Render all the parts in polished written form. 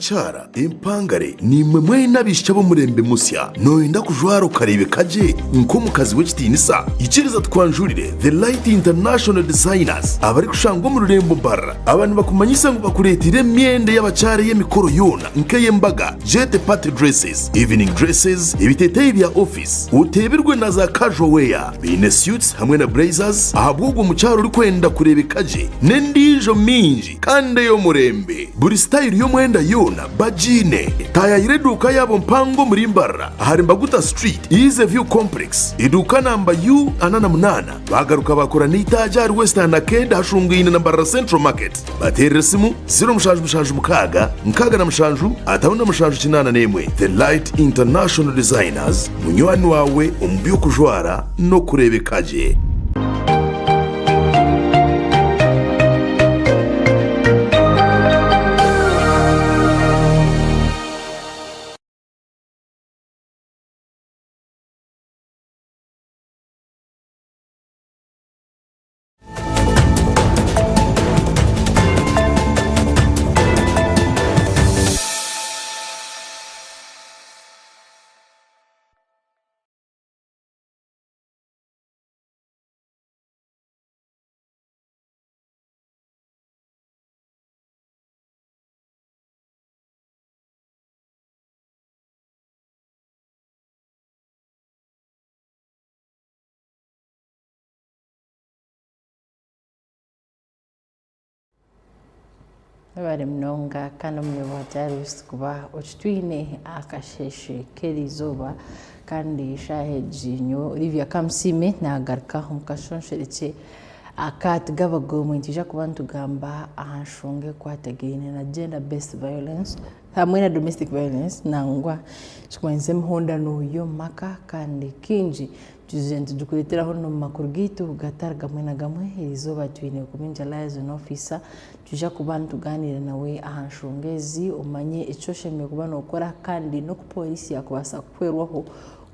Abakyara, empangare, naimwe mwena abaishiki ab'omurembe musya, nooyenda kujwara okareebeka gye nk'omukazi w'ekitiinisa? Ikiriza tukwanjurire The Light International Designers abarikushangwa omu rurembo Mbarara. Aba nibakumanyisa ngu bakureeteire emyenda ey'abakyara ey'emikoro yoona nk'ey'embaga, jet party dresses, evening dresses, ebiteeteeyi bya ofiisi, oteebirwe na za casual wear. Baine suits hamwe na blazers ahabw'ogwo mukyara orikwenda kureebeka gye n'endiijo mingi. Kandi ey'omurembe. Buri sitayiri y'omwenda yoona bagiine. Taayaayira eduuka yaabo mpango omuri Mbarara ahari Mbaguta Street, Easy View Complex, eduuka namba U 48. Baagaruka baakora n'eitaagi ahari Western Arcade ahashungaine na Mbarara Central Market. Bateerere esimu 0776 67 57 81. The Light International Designers, munywani waawe omu by'okujwara n'okureebeka gye. Webare munonga kandi omunyabwa Jairus kuba okitwine aha kasheeshe k'eriizooba kandi eshaaha egi nyowe Olivia Kamusiime naagaruka omu kashonshorekye aka Tigabagomwe nitwija kuba nitugamba aha nshonga ekwatagaine na gender based violence hamwe na domestic violence nangwa ekirikumanyisa emihondano y'omu maka kandi kaingi Twizire nitugikureeteraho n'omu makuru gaitu gatari gamwe na gamwe. Eriizooba twine Kuminja Liaison Officer. Nitwija kuba nitugaaniira nawe aha nshonga ezi, omanye eki oshemereire kuba nookora kandi n'oku pooriisi yaakubaasa kukuhwerwaho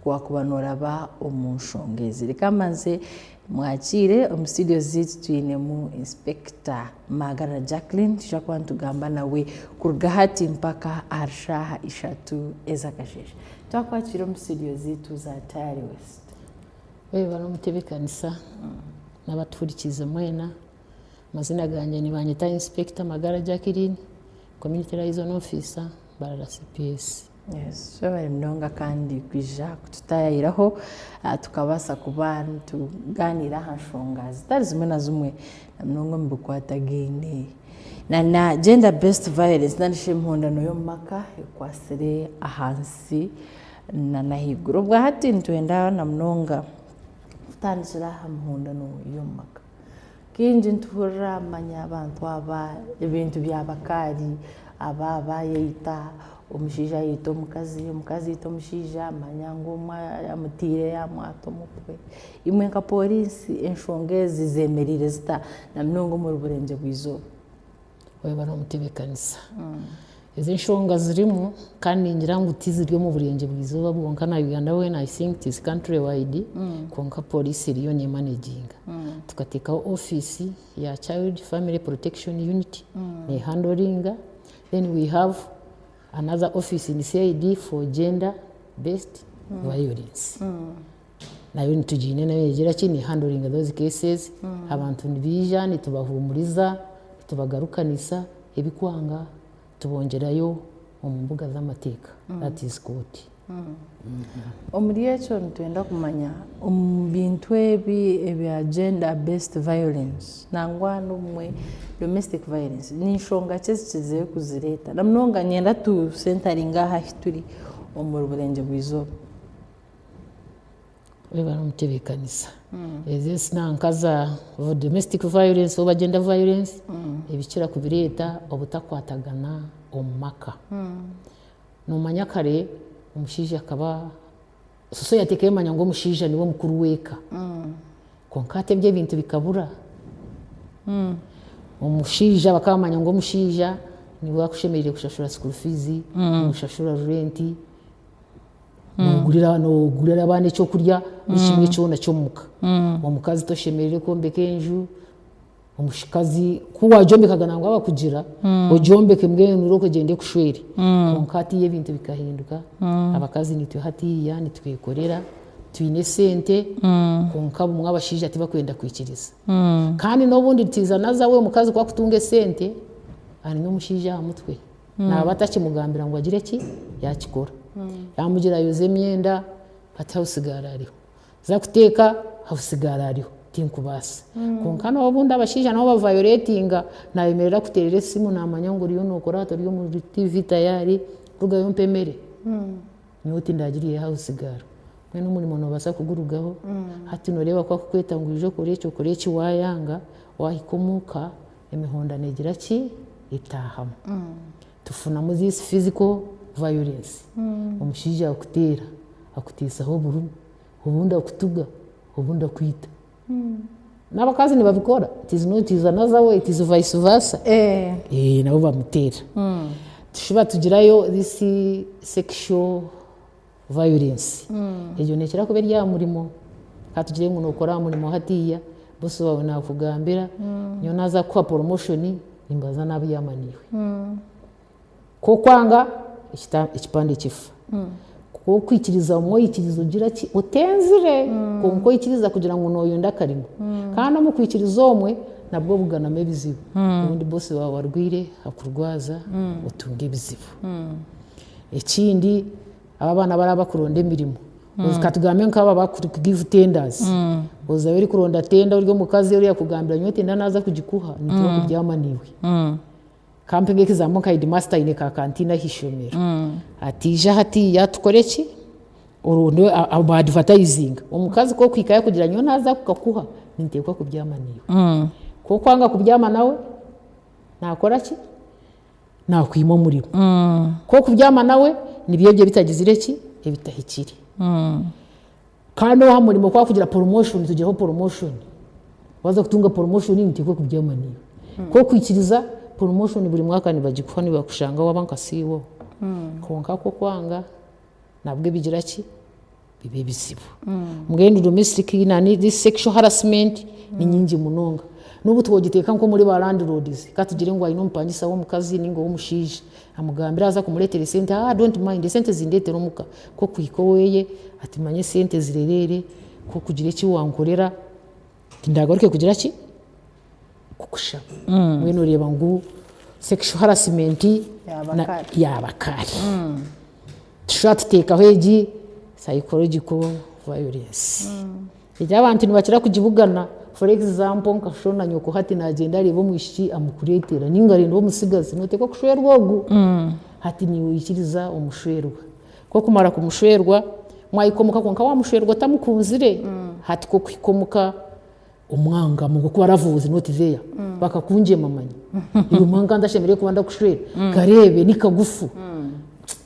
ku waakuba nooraba omu nshonga ezi. Reka mbanze mwakiire omu studio zaitu twinemu Inspector Magara Jacqueline. Nitwija kuba nitugamba nawe kuruga hati mpaka ahari shaaha ishatu ez'akasheeshe. Twakwakira omu studio zaitu za Tayari West. Webale omutebekanisa n'abatuhurikiize mwena. Amazina gangye nibanyeta Inspector Magara Jacqueline, Community Liaison Officer, Mbarara CPS. Yes, webale munonga kandi kwija kututayayiraho tukabaasa kuba nitugaaniira aha nshonga zitari zimwe na zimwe na munonga omu bikwatagaine na na gender based violence nari shi emihondano y'omu maka ekwatsire ahansi na n'ahaiguru. Obwahati nitwenda na munonga kutandikira aha mihondano y'omu maka. Kaingi nituhurira manya abantu aba ebintu bya bakaari, aba bayeita, omushaija yaita omukazi, omukazi yaita omushaija manya ngu omwe amutiire yamwata omutwe. Imwe nka pooriisi enshonga ezi zemereire zita na munonga omuri Burengyerwa Izooba? Webare omutebekanisa. Ezi enshonga zirimu kandi ningira ngu tiziri omu Burengyerwa Izooba bwonka na Uganda weena I think it is country wide kwonka pooriisi eriyo nemanaginga. Tukateekaho ofiisi ya child family protection unit nehandoringa then we have another office in CID for gender based violence. Nayo nitugiine nayo negira ki nehandoringa those cases abantu nibaija nitubahuumuriza nitubagarukanisa ebikwanga tubongyerayo omu mbuga z'amateeka that is court. Omuri ekyo nitwenda kumanya omu bintu ebi ebya gender based violence nangwa n'obumwe domestic violence ni nshonga ki ezikizire kuzireeta na munonga niinyenda tu sentaringe aha ahu turi omuri Burengyerwa Izooba. Webare omutebekanisa. Ezo ensina nkaza domestic violence oba gender violence ebikira kubireeta obutakwatagana omu maka. Nomanya kare omushaija akaba society ekaba emanya ngu omushaija niwe mukuru w'eka kwonka hati ebyo ebintu bikabura. Omushaija bakaba bamanya ngu omushaija niwe akushemereire kushashura school fees, noshashura rent, Noogurira noogurira abaana ekyokurya buri kimwe kyona ky'omuka. Omukazi toshemereire kwombeka enju. Omushikazi ku wagyombekaga nangwa bakugira ogyombeke mbwenu reero ogyende ekushwere. Kwonka hatiiya ebintu bikahinduka, abakazi nitwe hatiiya nitwekorera, twine esente kwonka bumwe abashaija tibakwenda kwikiriza. Kandi n'obundi tiiza naza we omukazi ku akutunga esente anywa omushaija aha mutwe. Naaba atakimugambira ngu agire ki? Yaakikora. Yaamugira ayoze emyenda ati house girl ariho. Za kuteeka house girl ariho tinkubaasa. Kwonka n'obundi abashaija nabo bavayoretinga nayemerera akuteerera esimu namanya ngu oriyo nokora hati ori omuri TV tayari rugayo ompe emere. Nyowe tindagiriire house girl. Mbwenu omurimo nobaasa kugurugaho hati noreeba ku akukweta ngu ija okore eki okore eki wayanga wahika omuka emihondano negira ki etaahamu. Tufunamu this physical violence omushaija akuteera akutiisaho oburumi obundi akutuga obundi akwita. N'abakazi nibabikora it is not is another way it is vice versa nabo bamuteera. Tushuba tugirayo this sexual violence egyo nekira kuba eri aha murimo ka tugire ngu nokora aha murimo hatiiya bosi waawe nakugambira nyowe naza kukuha promotion nimbanza nabyama naiwe. Ku okwanga ekipande kifa. Ku okwikiriza obumwe oikiriza ogira ki otenzire kwonka oikiriza kugira ngu noyenda akarimo. Kandi omu kwikiriza omwe nabwo obuganamu ebizibu. Obundi bosi waawe arwaire akurwaza otunga ebizibu. Ekindi aba abaana abaraba bakuronda emirimo katugambe nk'aba abaku give tenders ozayo orikuronda tenda ori omukazi oriya akugambira nyowe tenda naaza kugikuha nituba kubyama naiwe. Kampe nk'example nka headmaster aine ka canteen aha ishomero ati ija hatiiya tukore ki oronde ba advertisinga omukazi ku okuhikayo akugira nyowe naaza kukakuha ninteekwa kubyama naiwe. Ku okwanga kubyama nawe naakora ki? Naakwima omurimo. Ku okubyama nawe nibyo ebyo ebitagizire ki? Ebitahikire. Kandi oha murimo ku akugira promotion tugireho promotion, waaza kutunga promotion niteekwa kubyama naiwe. Ku okwikiriza promotion buri mwaka nibagikuha nibakushanga waaba nka CEO. Kwonka ku okwanga nabwo bigira ki? Biba ebizibu. Mbwenu domestic nani this sexual harassment ni nyingi munonga. N'obu twogiteeka nk'omuri ba landlords, ka tugire ngu aine omupangisa w'omukazi ninga ow'omushaija, amugambire aza kumureetera esente, ah don't mind esente zindeetere omuka. Ku okuhika oweye ati manya esente zirereere, ku okugira eki wankorera tindagaruke kugira ki? Kukushaba. Mbwenu oreeba ngu sexual harassment yaaba kare. Tushuba tuteekaho egi psychological violence. Egi abantu nibakira kugibugana for example nka sho na nyoko hati nagyenda areeba omwishiki amukureetera ninga arenda omutsigazi noteekwa kushwerwa ogu. Hati niiwe oikiriza omushwerwa. Ku okumara kumushwerwa mwahika omuka kwonka wamushwerwa otamukunzire hati ku okuhika omuka omwanga ngu ku love was not there bakakungyema manya iwe mwanga ntashemereire kuba ndakushwera kareebe ni kagufu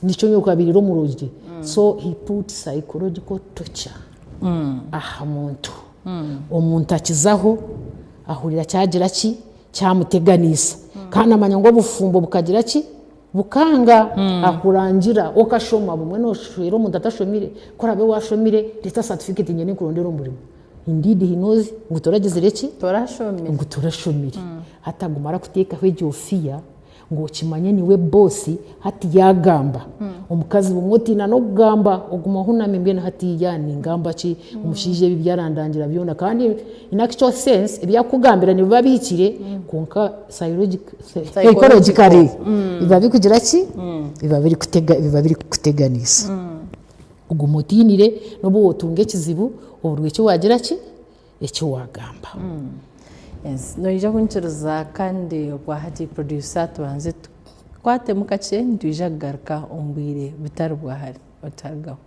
nikyo nyowe okabiirire omurogi so he put psychological torture aha muntu omuntu akizaho ahurira kyagira ki kyamuteganisa kandi amanya ngu obufumbo bukagira ki Bukanga akurangira okashoma bumwe noshwera omuntu atashomire ku orabe washomire reeta certificate nyende nkurondere omurimo indeed he knows ngu toragizire ki Torashomire. ngu torashomire hati aguma arakuteekaho egyo fear ngu okimanye niwe boss hati yagamba omukazi bumwe otiina n'okugamba oguma ohunami mbwenu hatiiya ningamba ki omushaija ebi ebyarandangira byona kandi in actual sense ebi arikukugambira nibiba bihikire kwonka Psychologically biba birikugira ki? Biba biba birikukuteganisa. Oguma otiinire n'obu wootunga ekizibu oburwe eki waagira ki? Eki waagamba. Yes, noija kunyikiriza kandi obwahati producer tubanze tukwatemu kakye nitwija kugaruka omu bwire butari bwa hare otarigaho.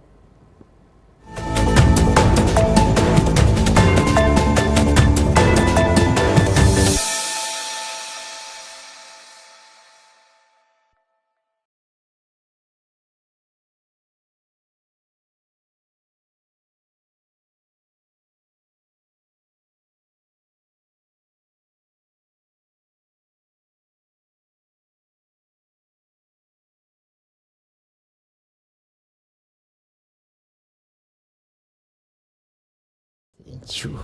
Thank you.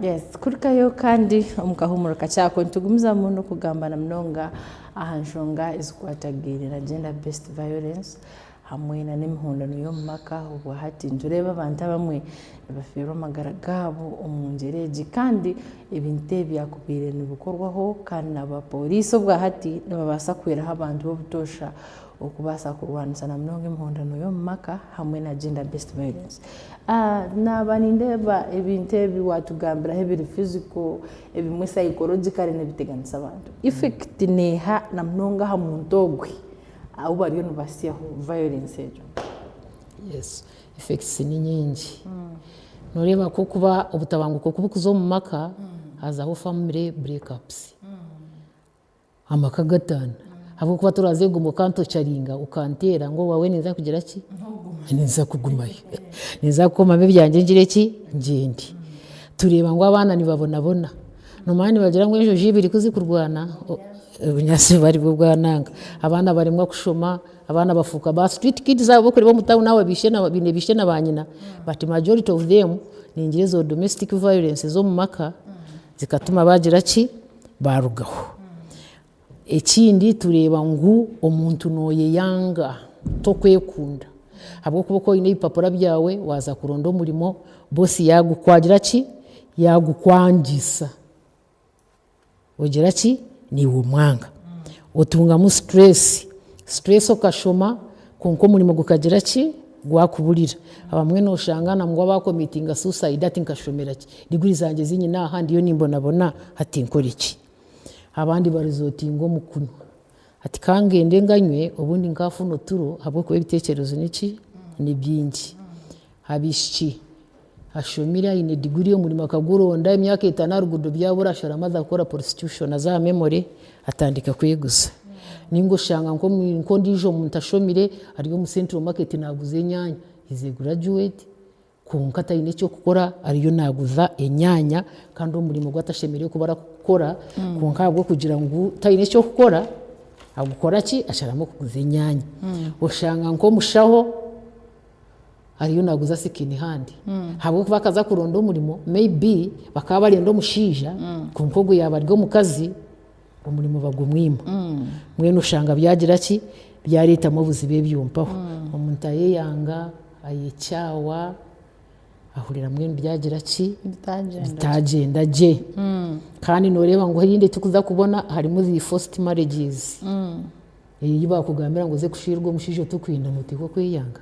Yes, kurugayo kandi omu kahuumuro kakye ako nitugumizamu n'okugamba na munonga aha nshonga ezikwatagaine na gender based violence hamwe na n'emihondano y'omu maka. Obwa hati nitureeba abantu abamwe nibafiirwa amagara gaabo omu ngyera egi kandi ebintu ebi byakubaire nibikorwaho kandi na bapooriisi obwa hati nibabaasa kuhweraho abantu b'obutoosha okubaasa kurwanisa na munonga emihondano y'omu maka hamwe na gender based violence. Naaba nindeeba ebintu ebi waatugambiraho ebiri physical, ebimwe psychologically nibiteganisa abantu. Effect neeha na munonga aha muntu ogwe ahu bariyo nibasyaho violence egyo? Yes, effects ni nyingi. Nooreeba ku okuba obutabanguko ku burikuza omu maka, hazaho family break ups. Amaka gataana ahabw'okuba toraze kuguma okantocaringa okanteera ngu owaawe ninza kugira ki? Ninza kugumayo. Ninza kukomamu ebyangye ngire ki? Ngyende. Tureeba ngu abaana nibabonabona. Nomanya nibagira ngu enjojo ibiri ku zikurwana, obunyaatsi buba aribwo bwananga. Abaana baremwa kushoma, abaana bafuuka ba street kids abo abu orikureeba omu town abo baine baishe na banyina but majority of them ningira ezo domestic violence ez'omu maka zikatuma baagira ki? Baarugaho. Ekindi tureeba ngu omuntu nooyeyanga, tokwekunda ahabw'okuba oku oine ebipapura byawe waaza kuronda omurimo, boosi yaagukwagira ki, yaagukwangisa, ogira ki, naiwe omwanga. Otungamu stress, stress okashoma kwonka omurimo gukagira ki, gwakuburira. Abamwe noshanga nangwa bakomitinga suicide ati nkashomera ki, diguri zangye ezi nyine aha ndiyo nimbonabona hati nkore ki. Abandi baresortinga omu kunywa, ati kangende nganywe obundi nkafuna oturo ahabw'okuba ebitekerezo niki, ni bingi. Abaishiki ashomire aine diguri omurimo akaguronda emyaka etaano aha ruguudo byabura asharamu aza kukora prostitution aza aha memory atandika kweguza. Ninga oshanga nk'ondiijo muntu ashomire ari omu central market naguza enyaanya is a graduate kwonka taine eky'okukora ariyo naguza enyaanya kandi omurimo ogu atashemereire kuba arakukora kwonka ahabw'okugira ngu taine eky'okukora agukora ki asharamu kuguza enyaanya. Oshanga nk'omushaho ariyo naguza second hand ahabw'okuba akaza kuronda omurimo may be bakaba barenda omushaija kwonka ogwo yaaba ari omukazi omurimo bagumwima mbwenu oshanga byagira ki byareetamu obuzibu ebyo mpaho omuntu ayeyanga ayekyawa ahurira mbwenu byagira ki bitagyenda gye kandi noreeba ngu erindi eritukuza kubona harimu zi forced marriages. Ei baakugambira ngu oze kushwerwa omushaija otakwenda nooteekwa kweyanga.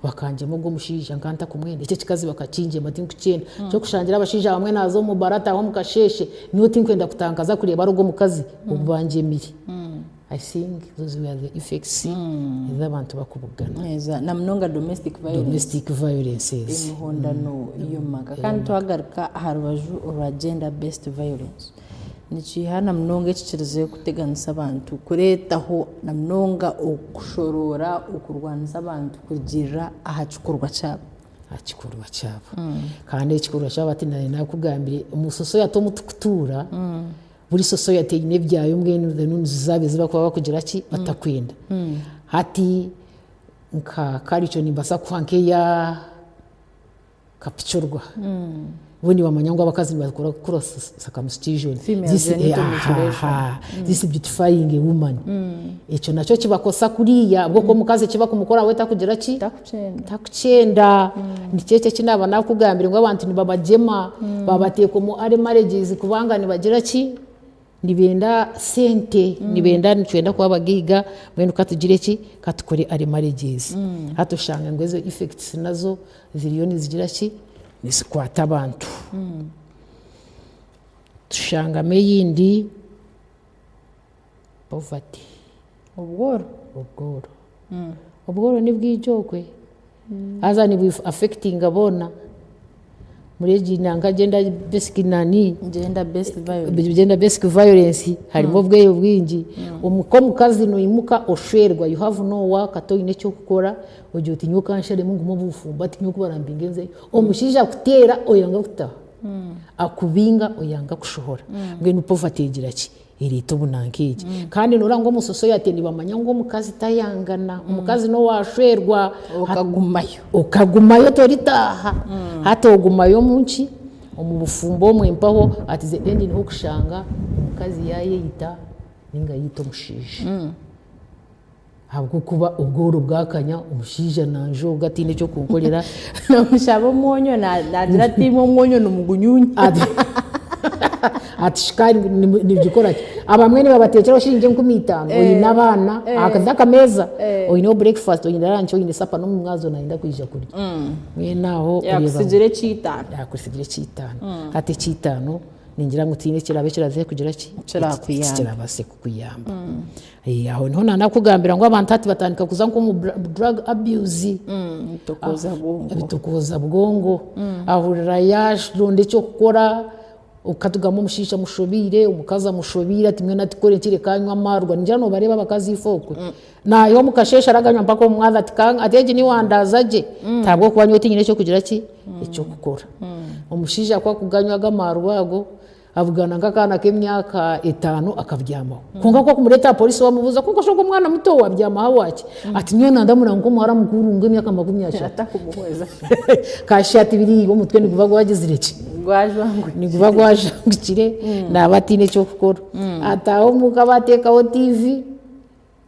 Bakangyema ogwo omushaija nkaba ntakumwenda, eki ekikazi bakakingyema tinkukyenda. Ky'okushangira abashaija abamwe naaza omu bara ataaha omu kasheeshe, nyowe tinkwenda kutaaha nkaza kureeba ari ogwo omukazi ou bangyemire. I think those were the effects ezi abantu bakubugana. Eza na munonga domestic violence. Domestic violences. Emihondano y'omu maka. Kandi twagaruka aha rubaju orwa gender based violence. Nikiiha na munonga ekikirize kuteganisa abantu kureetaho na munonga okushoroora okurwanisa abantu kurugiirira aha kikorwa kyabo. Aha kikorwa kyabo. Kandi ekikorwa kyabo hati naanye naakugambire omu society omu turikutuura, buri society eine ebyayo mbwenu the norms zaabo ezi barikuba barikugira ki batakwenda. Hati nka culture nimbaasa kukuha nk'eya Kapchorwa. Bo nibamanya ngu abakazi nibakora kukora circumcision. Female This, genital mutilation. aha, this beautifying a woman. Ekyo nakyo kibakosa kuriya ahabw'okuba omukazi eki bakumukora we takugira ki? Takukyenda. Takukyenda. Nikyo ekyo eki naaba nakugambire ngu abantu nibabagyema, babateeka omu early marriages kubanga nibagira ki? Nibenda sente, nibenda nitwenda kuba abagaiga mbwenu katugire ki, katukore early marriages. Hati oshanga ngu ezo effects nazo ziriyo nizigira ki, nizikwata abantu. Tushangamu eyindi poverty. Obworo. Obworo. Obworo nibwija okwe haza nibu affectinga boona muri egi nanka gender basic nani Gender based violence. gender basic violence harimu obweyo bwingi nk'omukazi noimuka oshwerwa you have no work toine eky'okukora ogira oti nyowe kansharemu ngume omu bufumbo hati nyowe ku barambinga nzeyo omushaija akuteera oyanga kutaha akubinga oyanga kushohora mbwenu poverty egira ki ereeta obunanka egi. Kandi noreeba ngu omu society nibamanya ngu omukazi tayangana, omukazi n'owashwerwa Okagumayo. Okagumayo toritaaha. Hati ogumayo omu ki? Omu bufumbo omwe mpaho at the end niho okushanga omukazi yaayeyita ninga yaita omushaija. Ahabw'okuba obworo bwakanya omushaija nanjooga ataine eky'okunkorera. Nomushaba omwonyo nagira ati imwe omwonyo nimugunyunya. Ati shukaari nigikora ki? Abamwe nibabateekyeraho shiringi 5000 oine abaana aha akameeza, oineho breakfast, oine lunch, oine supper n'omu mwazyo nayenda kwija kurya. Mbwenu aho oreeba ngu. Yakutsigira eky'eitaano. Yakutsigira eky'eitaano. Hati eky'eitaano ningira ngu tihaine ekiraabe kiraze kugira ki? Kirakuyamba. Ekirabaase kukuyamba. Aho niho naanakugambira ngu abantu hati batandika kuza nk'omu drug abuse. Ebitokooza bwongo. Ebitokooza bwongo. Ahurira yaaronda eky'okukora, okatugamba omushaija amushobeire, omukazi amushobeire ati mbwenu ati kore ki reka anywe amaarwa. Ningira noobareeba abakazi ife okwe. Naiha omu kasheeshe araganywa mpaka omu mwazyo ati ati egi niiwe wandaaza gye, ahabw'okuba nyowe tiinyine eky'okugira ki, eky'okukora. Omushaija ku akuganywa ago amaarwa ago, Abugana nk'akaana k'emyaka etaano akabyamaho. Kwonka ku okumureeta aha polisi wamubuuza kwonka shi ogwo omwana muto wabyama habwaki? Ati nyowe nandamura nk'omuhara mukuru nk'emyaka 30. Atakumuhweza. Kashi ati biriiya omutwe niguba gwagizire ki? Gwajwangukire. Niguba gwajwangukire naaba ataine eky'okukora. Ataaha omuka bateekaho tiivi.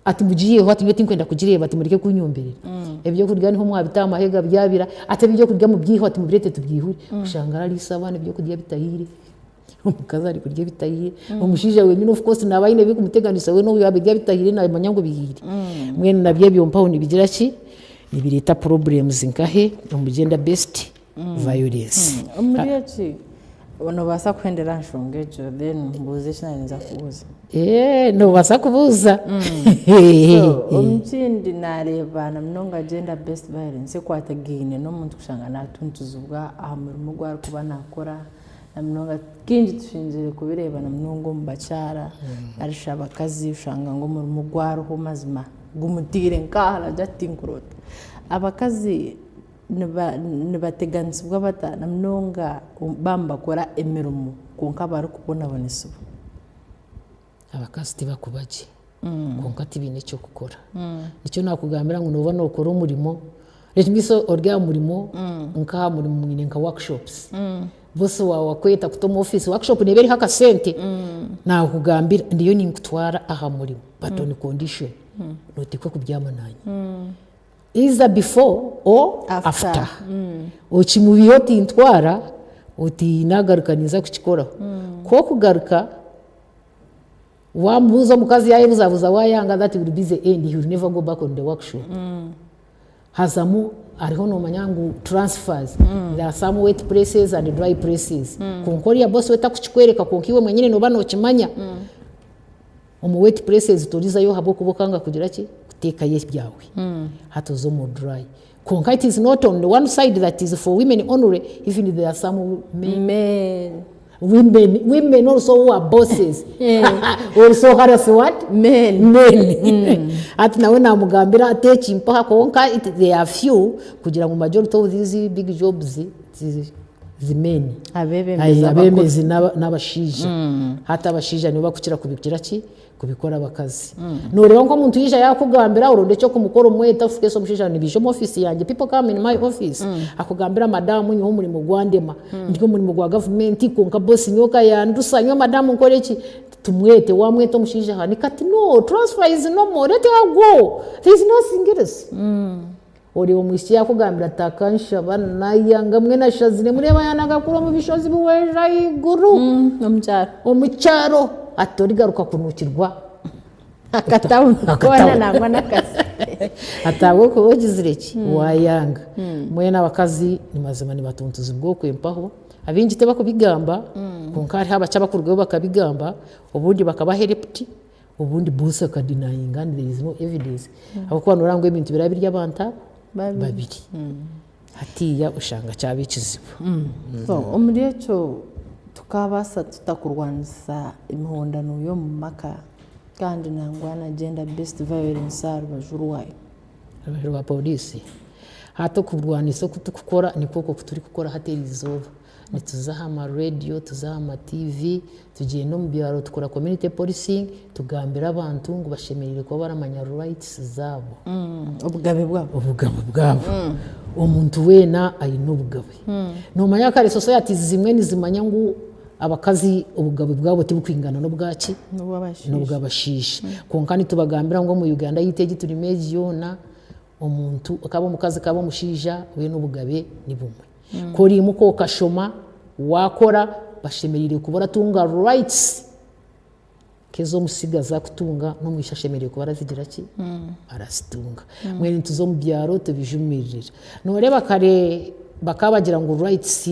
Ati mugiiheho, ati nyowe tinkwenda kugireeba, ati mureke kunyomberera. Ebyokurya niho mwabita aha mahega byabira, ati ebyokurya mubyiheho, ati mubireete tubyihure. Oshanga arariisa abaana ebyokurya bitahiire, omukazi arikurya ebitahiire, omushaija wenyini of course naaba aine ebirikumuteganisa we n'obu yaabirya bitahiire naamanya ngu bihiire. Mbwenu nabyo ebyo mpaho nibigira ki, nibireeta problems nkahe omu gender based violence. Omuri eki noobaasa kuhendera aha nshonga egyo then mbuuze eki naaba ninza kubuuza. Eeh noobaasa kubuuza. So omu kindi naareeba na munonga gender based violence ekwatagaine n'omuntu kushanga naatuntuzibwa aha murimo ogu arikuba naakora na munonga kaingi tushingire kubireeba na munonga omu bakyara nari shi abakazi oshanga ngu omurimo ogu ariho mazima gumutaire nk'aha naagira ati tinkuroota. Abakazi Nibateganisibwa bata na munonga baaba nibakora emirimo kwonka barikubonabonesibwa? Abakazi tibakuba gye kwonka tibaine eky'okukora. Nikyo naakugambira ngu nooba nookora omurimo, let me say ori aha murimo nk'aha murimo mwine nka workshops, bosi waawe akweta kuta omu ofiisi, workshop neeba eriho akasente, naakugambira ndiyo ninkutwara aha murimo but on condition nooteekwa kubyama naanye. Either before or after. Okimubiha oti ntwara, oti nagaruka ninza kukikoraho. Ku okugaruka wamubuuza omukazi yayebuzabuza wayanga that will be the end, he will never go back on the workshop. Hazamu hariho nomanya ngu transfers, there are some wet places and dry places. Kwonka oriya boss we takukikwereka kwonka iwe mwenyine noba nokimanya. Omu wet places torizayo ahabw'okuba okanga kugira ki? Kuteekayo ebyawe. Hati oza omu dry. Kwonka it is not on one side that is for women only, even there are some men. Men. Women, women also who are bosses also harass what? Men. Men. Hati nawe namugambira ati eki mpaha kwonka they are few kugira ngu majority of these big jobs zi men. Abeebembezi abakuru. Abeebembezi n'abashaija. Hati abashaija nibo barikukira kubigira ki? Kubikora abakazi. Nooreeba nk'omuntu yaija yaakugambira oronda eky'okumukora omwete of course omushaija nibaija omu ofiisi yangye, people come in my office akugambira madaamu nyowe omurimo gwandema, ndi omu murimo gwa gavumenti kwonka bosi nyowe ka yandusa, nyowe madaamu nkore ki? Tumwete, waamweta omushaija ahanika ati no, transfer is normal, let her go, there is nothing else. Oreeba omwishiki yaakugambira ati akanshaba nayanga mbwenu ashazire mureeba yaanagakura omu bishozi biweija ahaiguru Omu kyaro. omu kyaro ati torigaruka kunukirwa Akatawuni koona nangwa n'akasi. Ati ahabw'okuba ogizire ki waayanga. Mbwenu abakazi ni mazima nibatuntuzibwa okwe mpaho. Abaingi tibakubigamba kwonka hariho abakye abakurugayo bakabigamba obundi bakaba helped. Obundi boss aka denyinga and there is no evidence ahabw'okuba noreeba ngu ebintu biraba biri abantu abo babiri hatiiya oshanga kyaba ekizibu. So omuri ekyo tukabaasa tuta kurwanisa emihondano y'omu maka kandi nangwa na gender based violence aha rubaju rwayo? Aha rubaju rwa poriisi, hati okurwanisa oku turikukora nikwo oku turikukora hati eriizooba. Nituza aha ma rediyo, tuza aha ma TV, tugyenda omu byaro tukora community policing, tugambira abantu ngu bashemereire kuba baramanya rights zaabo. Obugabe bwabo. Obugabe bwabo. Omuntu weena aine obugabe. Noomanya kare societies zimwe nizimanya ngu abakazi obugabe bwabo tibukwingana n'obwaki? N'obw'abashaija. Kwonka nitubagambira ngu omu Uganda yaitu egi turimu egi yoona, omuntu kaabe omukazi kaabe omushaija weena obugabe ni bumwe. Ku oriimuka okashoma, waakora, bashemereire kuba oratunga rights nk'ez'omutsigazi arikutunga n'omwishiki ashemereire kuba arazigira ki? Arazitunga. Mbwenu nituza omu byaro tubijumirire. Nooreeba kare bakaba bagira ngu rights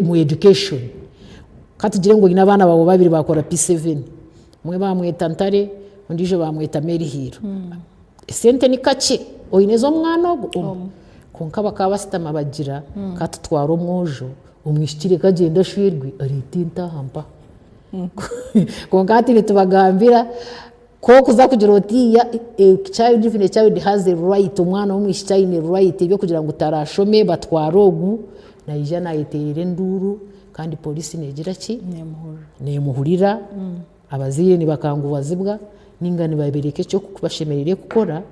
omu education, ka tugire ngu oine abaana baawe babiri baakora P7, omwe baamweta Ntare ondiijo baamweta Maryhill. Esente ni kakye oine ez'omwana ogwo omwe. Kwonka bakaba bashutama bagira ka tutware omwojo, omwishiki reka agyende ashwerwe areete ente aha mpaha. Kwonka hati nitubagambira ku orikuza kugira oti a child even a child has a right, omwana w'omwishiki aine right eby'okugira ngu taraashome batware ogu, naija naayeteerera enduuru kandi pooriisi neegira ki? Neemuhurira, abazaire nibakangubazibwa ninga nibabereka eki bashemereire kukora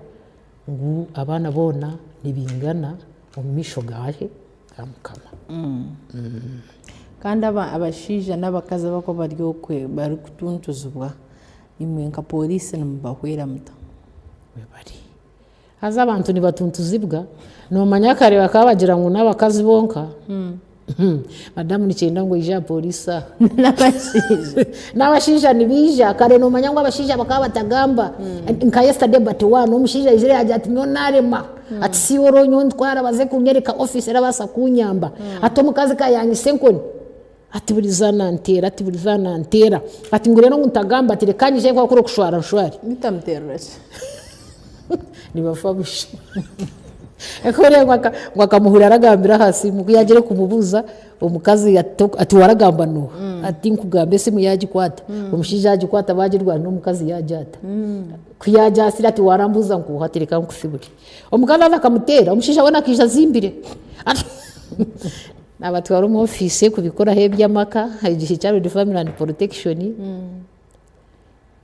ngu abaana boona nibaingana omu maisho gaahe? Ga Mukama. Kandi abashaija n'abakazi abarikuba bari okwe barikutuntuzibwa, imwe nka pooriisi nimubahwera muta? Webare. Haza abantu nibatuntuzibwa, noomanya kare bakaba bagira ngu n'abakazi bonka, madamu nikyenda ngu oije aha pooriisi aha. N'abashaija. N'abashaija nibaija, kare noomanya ngu abashaija bakaba batagamba, nka yesterday but one omushaija aizire yaagira ati nyowe naarema. Ati si iwe oronye ontwara baze kunyereka ofiisi erabaasa kunyamba. Ati omukazi ka yanyitsa enkoni, ati buri izooba nanteera, ati buri izooba nanteera. Ati ngu reero ngu ntagamba ati reka nyije ku kuri okushwara nshware. Bitamuteerera ki? Nibafa busha. Ngu akamuhurira aragambira aha simu ku yaagiire kumubuuza omukazi ati waragamba n'oha? Ati tinkugamba esimu yaagikwata, omushaija yaagikwata baagirwana omukazi yaagyata. Ku yaagyasire ati waarambuuza nkuuha ati reka nkusibure. Omukazi haza akamuteera, omushaija weena akaija azimbire. Naabatwara omu ofiisi kubikoraho eby'amaka, egi child family and protection,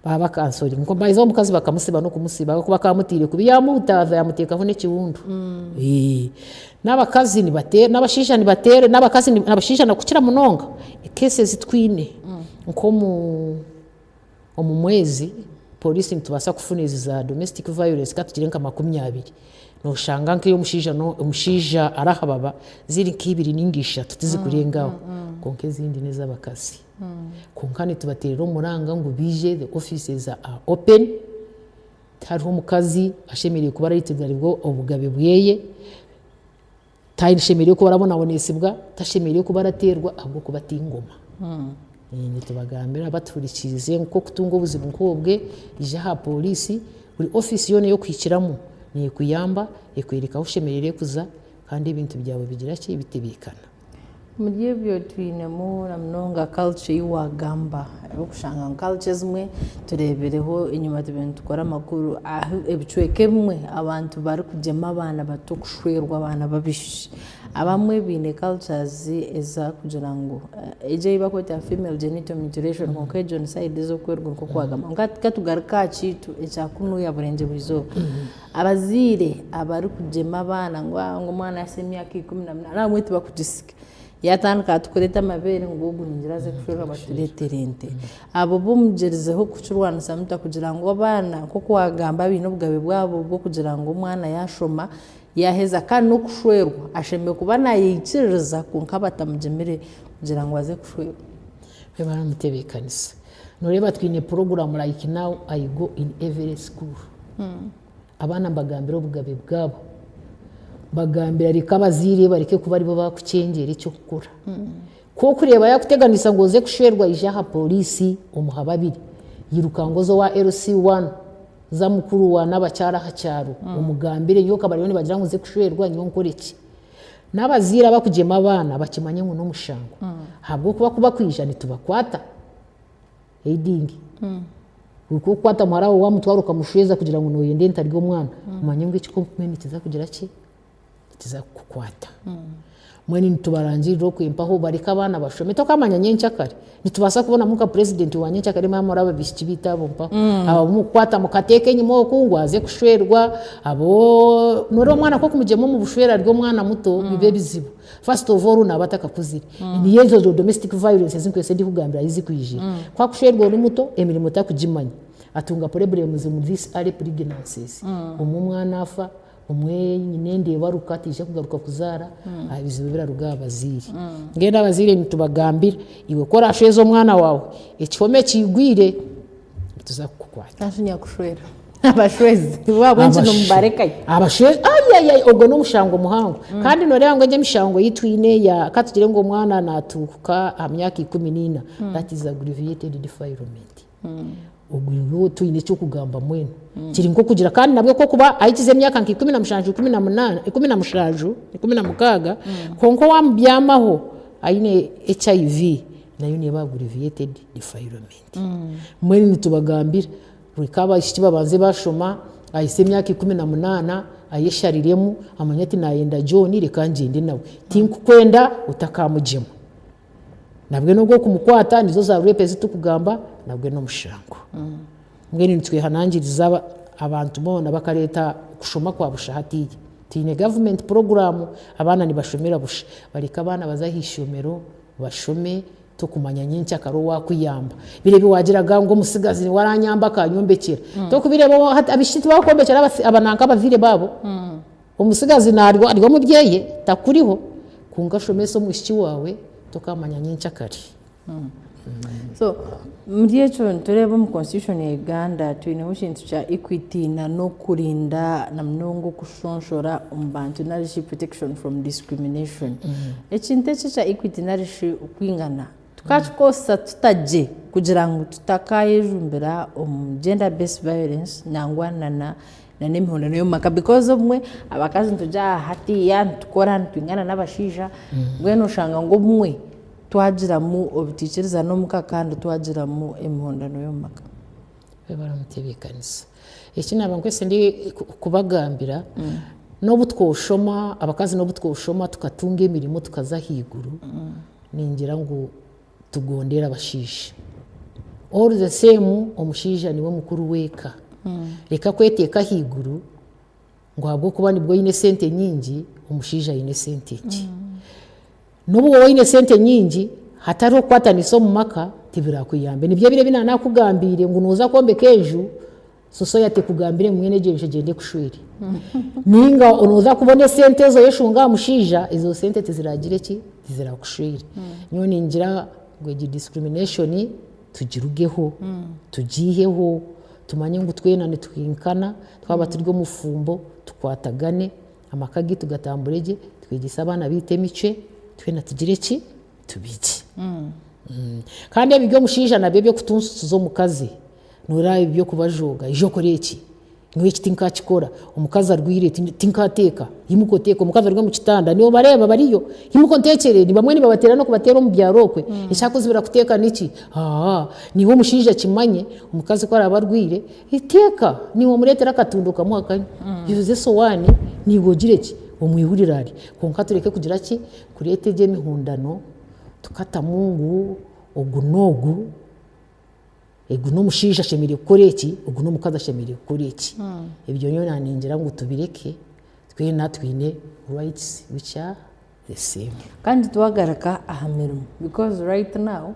baabakansoringa. By the way omukazi bakamusiba n'okumusiba ahabw'okuba akaba amutiire kubi yaamuhutaaza yaamuteekaho n'ekiwundu. N'abakazi nibateera, n'abashaija nibateera, n'abakazi abashaija kukira munonga, case ezi twine nk'omu. Omu mwezi poriisi nitubaasa kufuna ezi za domestic violence katugire nka 20, noshanga nk'ey'omushaija omushaija arahababa ziri nk'ibiri ninga ishatu tizikurenga aho kwonka ezindi n'ez'abakazi. Kwonka nitubateerera omuranga ngu baije the offices are open, tihariho omukazi ashemereire kuba araitirwa obugabe bweye, Tashemereire kuba arabonabonesibwa, tashemereire kuba arateerwa ahabw'okuba ti ngoma. Nitubagambira batuhurikiize ngu ku orikutunga obuzibu nk'obwe, ija aha pooriisi, buri ofiisi yoona ei orikuhikiramu neekuyamba, ekworeka ahu oshemereire kuza kandi ebintu byawe bigira ki, bitebeekana. Omuri ebyo twinemu na munonga culture ei waagamba orikushanga ngu culture ezimwe tureebireho enyima tubaire nitukora amakuru ahu ebicweka ebimwe abantu barikugyema abaana bato kushwerwa abaana b'abaishiki. Abamwe baine cultures ezakugira ngu egyo ei barikweta female genital mutilation kwonka egyo ni side ez'okweruguru nk'oku waagamba. Kwonka katugaruke aha kyaitu ekya kunuya Burengyerwa Izooba. Abazaire abarikugyema abaana ngu omwana yahitsya emyaka 18 abamwe tibakugisika. Yaatandika ati kureeta amabeere ngu ogu ningira aze kushwerwa batureetere ente. Abo bo mugyerizeho kukirwanisa muta kugira ngu abaana nk'oku waagamba baine obugabe bwabo bw'okugira ngu omwana yaashoma yaaheza kandi n'okushwerwa ashemereire kuba nayeikiririza kwonka batamugyemire kugira ngu aze kushwerwa. Babe baramutebeekanisa. Nooreeba twine puroguraamu like now I go in every school. Abaana mbagambira obugabe bwabo. Mbagambira reka abazaire bareke kuba aribo baakukyengyera eky'okukora. Ku orikureeba yaakuteganisa ngu oze kushwerwa ija aha pooriisi omuha babiri. Iruka ngu oze owa LC one, za mukuru wa n'abakyara aha kyaro omugambire nyowe ka bariyo nibagira ngu nze kushwerwa nyowe nkore ki? N'abazaire abarikugyema abaana bakimanye ngu n'omushango ahabw'okuba ku bakwija nitubakwata. Heiding. Ku orikukwata muhara waawe wamutwara okamushweza kugira ngu noyenda ente ari omwana, omanye ngu ekikopo nikiza kugira ki? Nikiza kukukwata. Mbwenu nitubarangirira okwe mpaho bareke abaana bashome. Tokamanya nyenkyakare nitubaasa kubonamu nka purezidenti wa nyenkyakare mwaba muri abaishiki baitu abo mpaho. Abo abu murikukwata mukateeka enyima oku ngu aze kushwerwa, abo noreeba omwana ku okumugyema omu bushwere ari omwana muto biba ebizibu. First of all naaba atakakuzire. Niyo ezo domestic violence ezi nkwitse ndikugambira ahi zikwijira. Ku akushwerwa ori muto emirimo takugimanya, atunga problems omu this early pregnancies. Obumwe omwana afa, Omwe nyina enda ebaruka taija kugaruka kuzaara aha bizibu ebiraruga aha bazaire. Mbwenu abazaire nitubagambira iwe ku orashweza omwana waawe ekihome kiigwire nituza kukukwata. Nashi nyakushwera abashwezi bo ahabw'enki nimubarekayo? Abashwezi ayayay ogwo n'omushango muhango kandi noreeba ngu egi emishango ei twine eya katugire ngu omwana natuuka aha myaka 14 that is aggravated defilement. Ogwo nigwo twine eky'okugamba mbwenu. Kiri nk'okugira kandi nabwo k'okuba ahikize emyaka nka 17, 18, 17, 16, kwonka owaamubyamaho aine HIV nayo neeba aggravated defilement. Mbwenu nitubagambira reka abaishiki babanze baashoma, ahitsye emyaka 18 ayeshariremu amanye ati naayenda John reka ngyende nawe, tinkukwenda otakamugyema. Nabwe n'ogw'okumukwata nizo za rape ezi turikugamba nabwe n'omushango. Mbwenu nitwehanangiriza abantu boona bakareeta okushoma kwa busha hatiiya. Twine gavumenti puroguraamu abaana nibashomera busha, bareke abaana baze aha ishomero bashome tokumanya nyenkyakara owaakuyamba. Biri ebi waagiraga ngu omutsigazi niwe aranyamba akanyombekyera, tokubireeba hati abaishiki tibarikwombekera abananka abazaire baabo. Omutsigazi naarwa ari omu byeye takuriho, kwonka shomesa omwishiki waawe tokaamanya nyenkyakare. So omuri ekyo nitureeba omu constitution ya Uganda twineho ekintu kya equity na n'okurinda na munonga okushonshora omu bantu nari shi protection from discrimination. Ekintu eki ekya equity nari shi okwingana Tukakikozesa tuta gye kugira ngu tutakayejumbira omu gender based violence nangwa na n'emihondano y'omu maka because obumwe abakazi nitugira aha hatiiya nitukora nitwingana n'abashaija mbwenu oshanga ngu obumwe twagiramu obutaikirizana omuka kandi twagiramu emihondano y'omu maka. Babe baramutebeekanisa. Eki naaba nkwetse ndi kubagambira, n'obu twoshoma, abakazi n'obu twoshoma tukatunga emirimo tukaza ahaiguru, Ningira ngu tugondere abashaija. All the same omushaija niwe mukuru w'eka. Reka kweteeka ahaiguru ngu ahabw'okuba nibwo oine esente nyingi, omushaija aine esente nkye. N'obu wooba oine esente nyingi, hatariho kukwatanisa omu maka, tibirakuyambe. Nibyo biri ebi naanakugambiire ngu nooza kwombeka enju, Soso yatekugambire ngu mbwenu egyo enju egyende ekushwere. Ninga noza kubona esente ezo oyeshunga aha mushaija, ezo sente tiziragire ki, tizirakushwere. Nyowe ningira ngu egi discrimination tugirugeho, tugiiheho, tumanye ngu twena nitwinkana, twaba turi omu bufumbo tukwatagane, amaka gaitu gatambure gye, twegyese abaana baitu emicwe, twena tugire ki, tubigye. Kandi ebi by'omushaija nabyo eby'okutunsukiza omukazi, Noreeba ebi by'okubajooga, ija okore eki, nyowe eki tinkakikora, omukazi arwaire tinkateeka, imuka oteeke, omukazi ari omu kitanda nobareeba bariyo, imuka onteekyere, bamwe nibabateera n'okubateera omu byaro okwe, ekyakuzibira kuteeka niki? Haa, naiwe omushaija akimanye omukazi ku araabe arwaire, teeka, naiwe omureetere akatunda okamuha akanywa, yoza esowaani naiwe ogire ki, omwihurire arye, kwonka tureke kugira ki, kureeta egyo emihondano tukatamu ngu ogu n'ogu. Ogu n'omushaija ashemereire kukora eki, ogu n'omukazi ashemereire kukora eki. Ebyo nyowe naningira ngu tubireke, twena twine rights which are the same. Kandi twagaruka aha mirimo because right now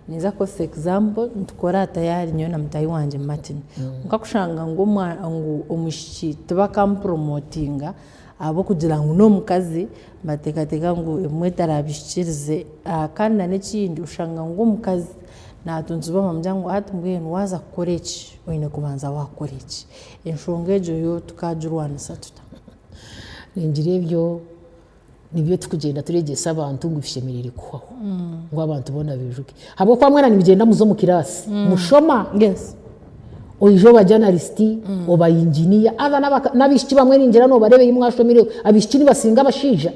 ninza kukozesa example nitukora tayari nyowe na mutaahi wangye Martin kwonka kushanga ngu ngu omwishiki tibakamupromotinga ahabw'okugira ngu n'omukazi nibateekateeka ngu ebimwe tarabihikiirize kandi na n'ekindi oshanga ngu omukazi Natunzibwa bamugire ngu hati mbwenu waaza kukora eki, oine kubanza waakora eki. Enshonga egyo yo tukaagirwanisa tuta? Ningira ebyo nibyo turikugyenda turegyesa abantu ngu bishemereire kuhwaho ngu abantu boona baijuke. Ahabw'okuba mwena nimugyenda muza omu kiraasi mushoma, oija oba janalisiti, oba inginiya, haza n'abaishiki bamwe ningira noobareeba ei mwashomire, abaishiki nibasinga abashaija.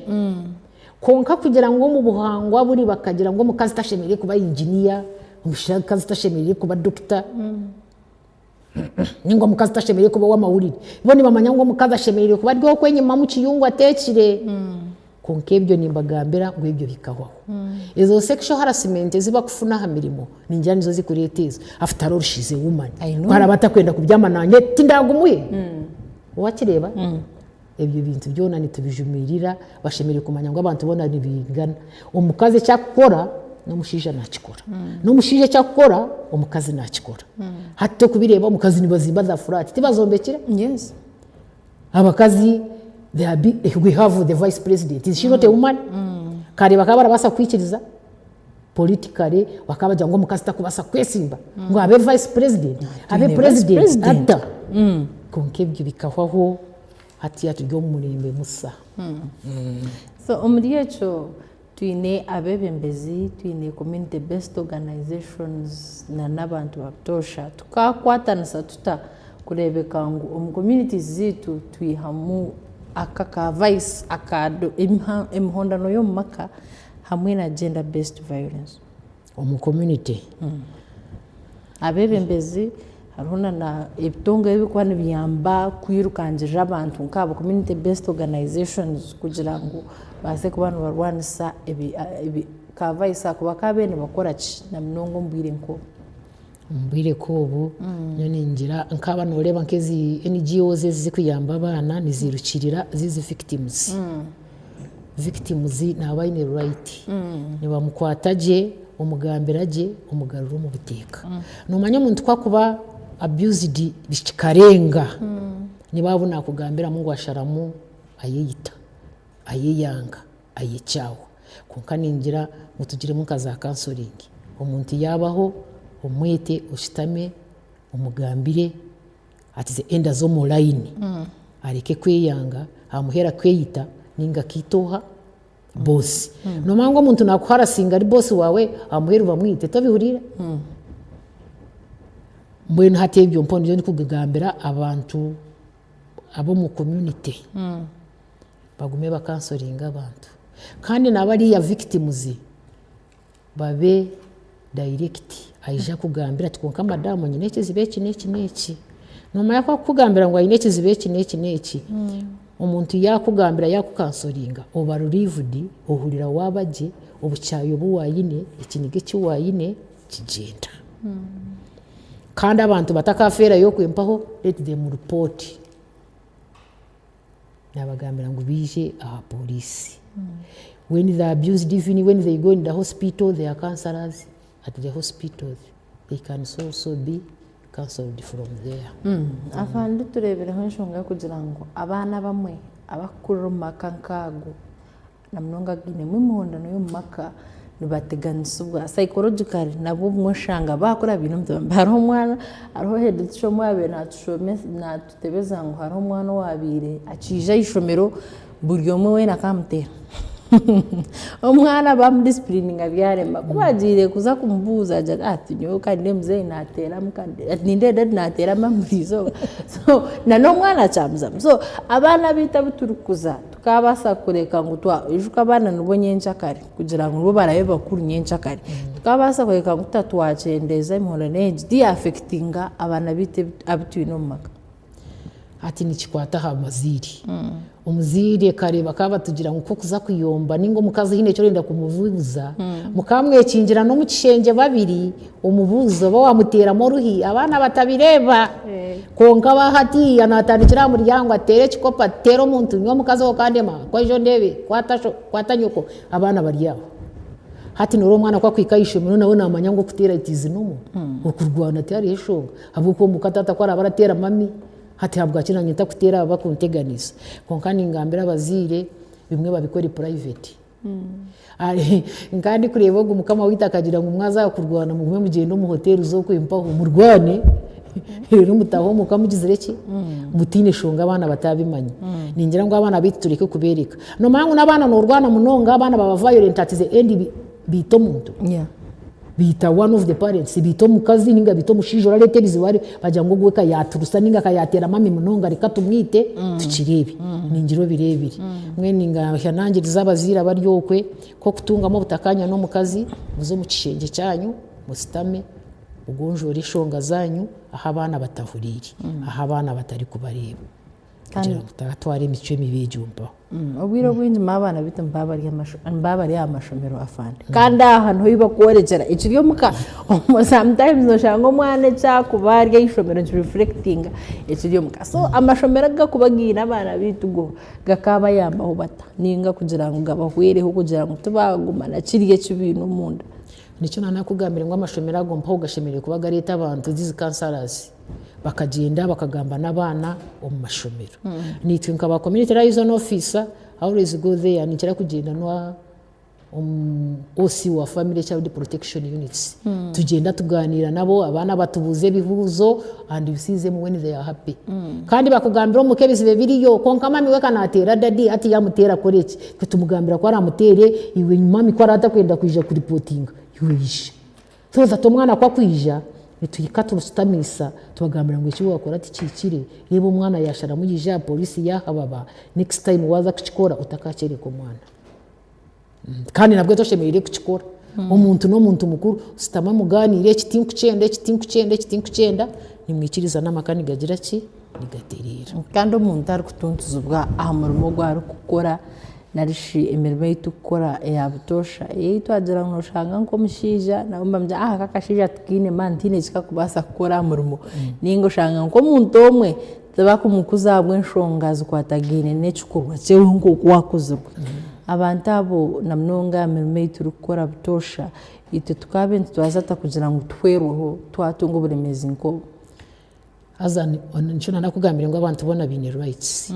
Kwonka kugira ngu omu buhangwa buri bakagira ngu omukazi tashemereire kuba inginiya, omukazi tashemereire kuba dokita, ninga omukazi tashemereire kuba ow'amahurire. Bo nibamanya ngu omukazi ashemereire kuba ari okwo enyima omu kiyungu ateekire. Kwonka ebyo nimbagambira ngu ebyo bikahwaho. Ezo sexual harassment ezi bakufuna aha mirimo ningira nizo zikureeta ezo. After all she is a woman. I know. Ku araabe atakwenda kubyama nanye tindagumuhe. Wakireeba? Ebyo bintu byona nitubijumirira, bashemereire kumanya ngu abantu boona nibaingana. Omukazi eki akukora n'omushaija nakikora. N'omushaija eki akukora omukazi nakikora. Hati tokubireeba omukazi nibazimba za flat tibazombekire? Yes. Abakazi they are be, we have the vice president is she not a woman? Kare bakaba barabaasa kwikiriza politically bakaba bagira ngu omukazi takubaasa kwesimba ngu abe vice president abe Twine vice president president. ata kwonka ebyo bikahwaho hatiya turi omu murembe musa. So omuri ekyo twine abeebembezi, twine community based organizations na n'abantu ba butoosha. Tukakwatanisa tuta kureebeka ngu omu communities zaitu twihamu aka ka vice aka emihondano y'omu maka hamwe na gender based violence? Omu community. Abeebembezi hariho na ebitongore ebirikuba nibiyamba kwirukangirira abantu nk'abo community based organizations kugira ngu babaase kuba nibarwanisa ka vice ako bakaabaire nibakora ki na munonga omu bwire nk'obu? Omu bwire nk'obu nyowe ningira nkaaba nooreeba nk'ezi NGOs ezirikuyamba abaana nizirukirira zizi victims. Victims naaba aine right. Nibamukwata gye, omugambira gye, omugarura omu buteeka. Noomanya omuntu ku akuba abused kikarenga, nibo abu naakugambiramu ngu asharamu ayeyita, ayeyanga, ayekyawa. Kwonka ningira ngu tugiremu nka za counselling. Omuntu yaabaho omwete oshutame omugambire ati enda z'omu layini areke kweyanga, amuheera kweyita ninga akaita oha? Bosi. Noomanya ngu omuntu naakuharasinga ari bosi waawe amuheeru bamwite, tobihuriire? Mbwenu hati ebyo mpaho nibyo ndikugambira abantu ab'omu community bagume bakansoringe abantu. Kandi na bariya victims babe direct aije akugambire ati kwonka madamu nyine ekizibu eki n'eki n'eki. Noomanya ku akukugambira ngu aine ekizibu eki n'eki n'eki, omuntu yaakugambira yaakukansoringa oba relieved ohurira waaba gye, obukyayi obu waayine, ekiniga eki waayine kigyenda. Kandi abantu batakafeerayo okwe mpaho let them report. Nabagambira ngu baije aha police. When they are abused even when they go in the hospital there are counselors at the hospitals they can also be counseled from there. Afande tureebireho enshonga y'okugira ngu abaana abamwe abarikukurira omu maka nk'ago na munonga againemu emihondano y'omu maka nibateganisibwa psychologically nabwo obumwe oshanga baakura baine omutima mubi. Hariho omwana, hariho head teacher omwe owaabaire naatutebeza ngu hariho omwana owaabaire akiija aha ishomero buri omwe weena akamuteera. Omwana bamudisipurininga byarema, ku baagiire kuza kumubuuza agira ati nyowe ka nindeeba muzeeyi naateera ati nindeeba dadi naateera maama buri izooba so na n'omwana akyamuzamu. So abaana baitu abu turikukuza Tukaabaasa kureka ngu twa ijuka abaana nibo nyenkyakare kugira ngu nibo baraabe bakuru nyenkyakare. Tukaabaasa kureka ngu tuta twakyendeeza emihondano egi tiyaafekitinga abaana baitu abu twine omu maka. Hati nikikwata aha bazaire. Omuzaire kare bakaba batugira ngu kokuza kuyomba ninga omukazi haine eki orenda kumubuuza, mukamwekingira n'omu kishengye babiri omubuuze oba wamuteeramu oruhi abaana batabireeba. Kwonka ba hatiiya naatandikira aha muryango ateere ekikopo ateere omuntu nyowe omukazi ou okandema kwaija ondeebe kwata sho kwata nyoko abaana bari aho. Hati noreeba omwana ku akuhika aha ishomero nawe naamanya ngu okuteera it is normal okurwana tihariho eshonga ahabw'okuba omuka taata ku araabe arateera mami hati habwaki naanye ntakuteera aba abakunteganisa. Kwonka ningambira abazaire bimwe babikore private. Nkaba ndikureeba ogu mukama waitu akagira ngu mwaza kurwana mugume mugyende omu hoteeri z'okwe mpaho murwane reero mutaahe omuka mugizire ki mutaine shonga abaana bataabimanya. Ningira ngu abaana baitu tureke kubeereka. Noomanya ngu n'abaana noorwana munonga abaana baba violent at the end baita omuntu. Baita one of the parents, baita omukazi ninga baita omushaija orareeta ebizibu hariya bagira ngu ogu we ka yaaturusa ninga ka yaateera mami munonga reka tumwite tukireebe. Ningira obireebire. Mbwenu ningahanangiriza abazaire abari okwe nk'okutungamu obutakanya n'omukazi muze omu kishengye kyanyu musitame mugonjoore eshonga zaanyu ahu abaana batahuriire, ahu abaana batarikubareeba. Kugira ngu taatwara emicwe mibi egyo mpaho. Obwire obwingi abaana baitu nibaba bari aha mashomero afande kandi aha niho ei barikworekyera ekiri omuka sometimes noshanga omwana eki arikuba ari aha ishomero nikirifurekitinga ekiri omuka so amashomero agu garikuba gaine abaana baitu go gakabayambaho bata ninga kugira ngu gabahwereho kugira ngu tibaguma na kiriya eki baine omunda. Nikyo naanakugambire ngu amashomero ago mpaho gashemereire kuba gareeta abantu these counsellors bakagyenda bakagamba n'abaana omu mashomero. Naitwe nka ba community liaison officer, I always go there ninkira kugyenda na OC wa family child protection units tugyenda tuganiira nabo abaana batubuuza ebibuuzo and you see them when they are happy. Kandi bakugambira omuka ebizibu ebiriyo kwonka mami we ka nateera dadi hati yamuteera akore ki? Itwe tumugambira ku aramuteere iwe mami ku araabe atakwenda kwija kuripotinga iwe ija. So that omwana ku akwija nituhika tumushutamisa tubagambira ngu eki wakora tikihikire, reeba omwana yasharamu yaija aha polisi yahababa, next time waza kukikora otakakyoreka omwana. Kandi nabwe toshemereire kukikora. Omuntu n'omuntu mukuru, shutama mugaaniire eki tinkukyenda, eki tinkukyenda, eki tinkukyenda, nimwikiriza n'amaka nigagira ki? Nigatereera. Kandi omuntu arikutuntuzibwa aha murimo ogu arikukora nari shi emirimo ei turikukora eya butoosha, ei twagira ngu nooshanga nk'omushaija nabo nibamugira ngu aka akashaija tikaine maani tihaine eki karikubaasa kukora aha murimo ninga oshanga nk'omuntu omwe tibakumukuza ahabw'enshonga zikwatagaine n'ekikorwa kye nk'oku akuzirwe. Abantu abo na munonga aha mirimo ei turikukora butoosha, itwe tukaabaire nitutwaza tuta kugira ngu tuhwerweho twatunga oburemeezi nk'obwo? Haza nikyo naanakugambire ngu abantu boona baine rights.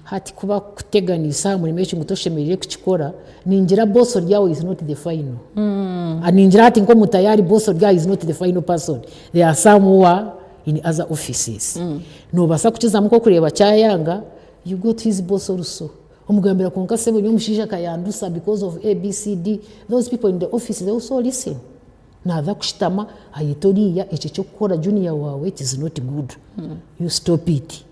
Hati ku bakukuteganisa aha murimo eki ngu toshemereire kukikora, ningira boss ori aho is not the final. Ningira hati nk'omutayari boss ori aho is not the final person. There are some who are in other offices. Noobaasa kukizamu nk'okureeba kyayanga, you go to his boss also. Omugambira kwonka sebo nyowe omushaija akayandusa because of ABCD. Those people in the office they also listen. Naaza kushutama ayete oriiya ekyo eky'okukora junior waawe it is not good you stop it.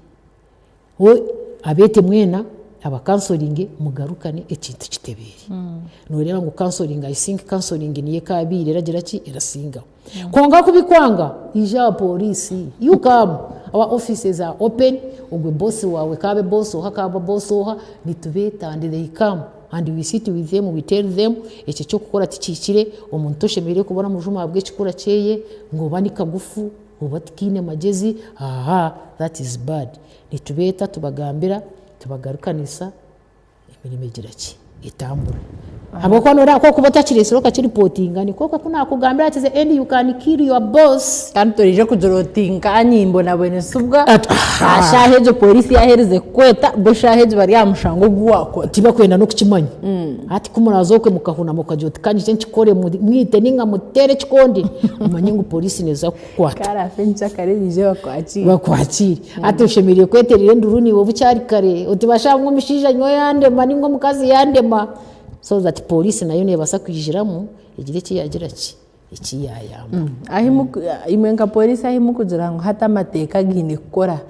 We abeete mwena aba counselinge mugarukane ekintu kitebeere. Nooreeba ngu counseling I think counseling niyo ekaabaire eragira ki erasingaho. Kwonka ku bikwanga ija aha pooriisi you come our offices are open ogwe boss waawe kaabe boss oha kaabe boss oha nitubeeta and they come. And we sit with them, we tell them eki eky'okukora tikihikire, omuntu toshemereire kuba oramujuma ahabw'ekikura kyeye ngu oba ni kagufu oba tikaine magyezi, ahaa that is bad. Nitubeeta tubagambira, tubagarukanisa, emirimo egira ki? Etambura. Ahabw'okuba noreeba ku orikuba otakireetsire okakiripotinga nikwo okwe ku naakugambira ati the end you can kill your boss. Kandi toraija kugira oti nka nimbonabonesibwa aha shaaha egyo pooriisi yaaherize kukweta, bo eshaaha egyo bari aha mushango ogu waakora. Tibakwenda n'okukimanya. Hati ku muraaza okwe mukahunama okagira oti ka nyije nkikore mwite nainga muteere ekikonde, omanye ngu pooriisi neeza kukukwata. Karaafe nkyakare baije bakwakiire. Bakwakiire. Hati oshemereire kweteerera enduru naiwe bukyari kare oti bashaaho ngu omushaija nyowe yandema nainga omukazi yandema so that pooriisi nayo neebaasa kwijiramu egire eki yaagira ki? Eki yaayamba. Imwe nka pooriisi ahu murikugira ngu hati amateeka gaine kukora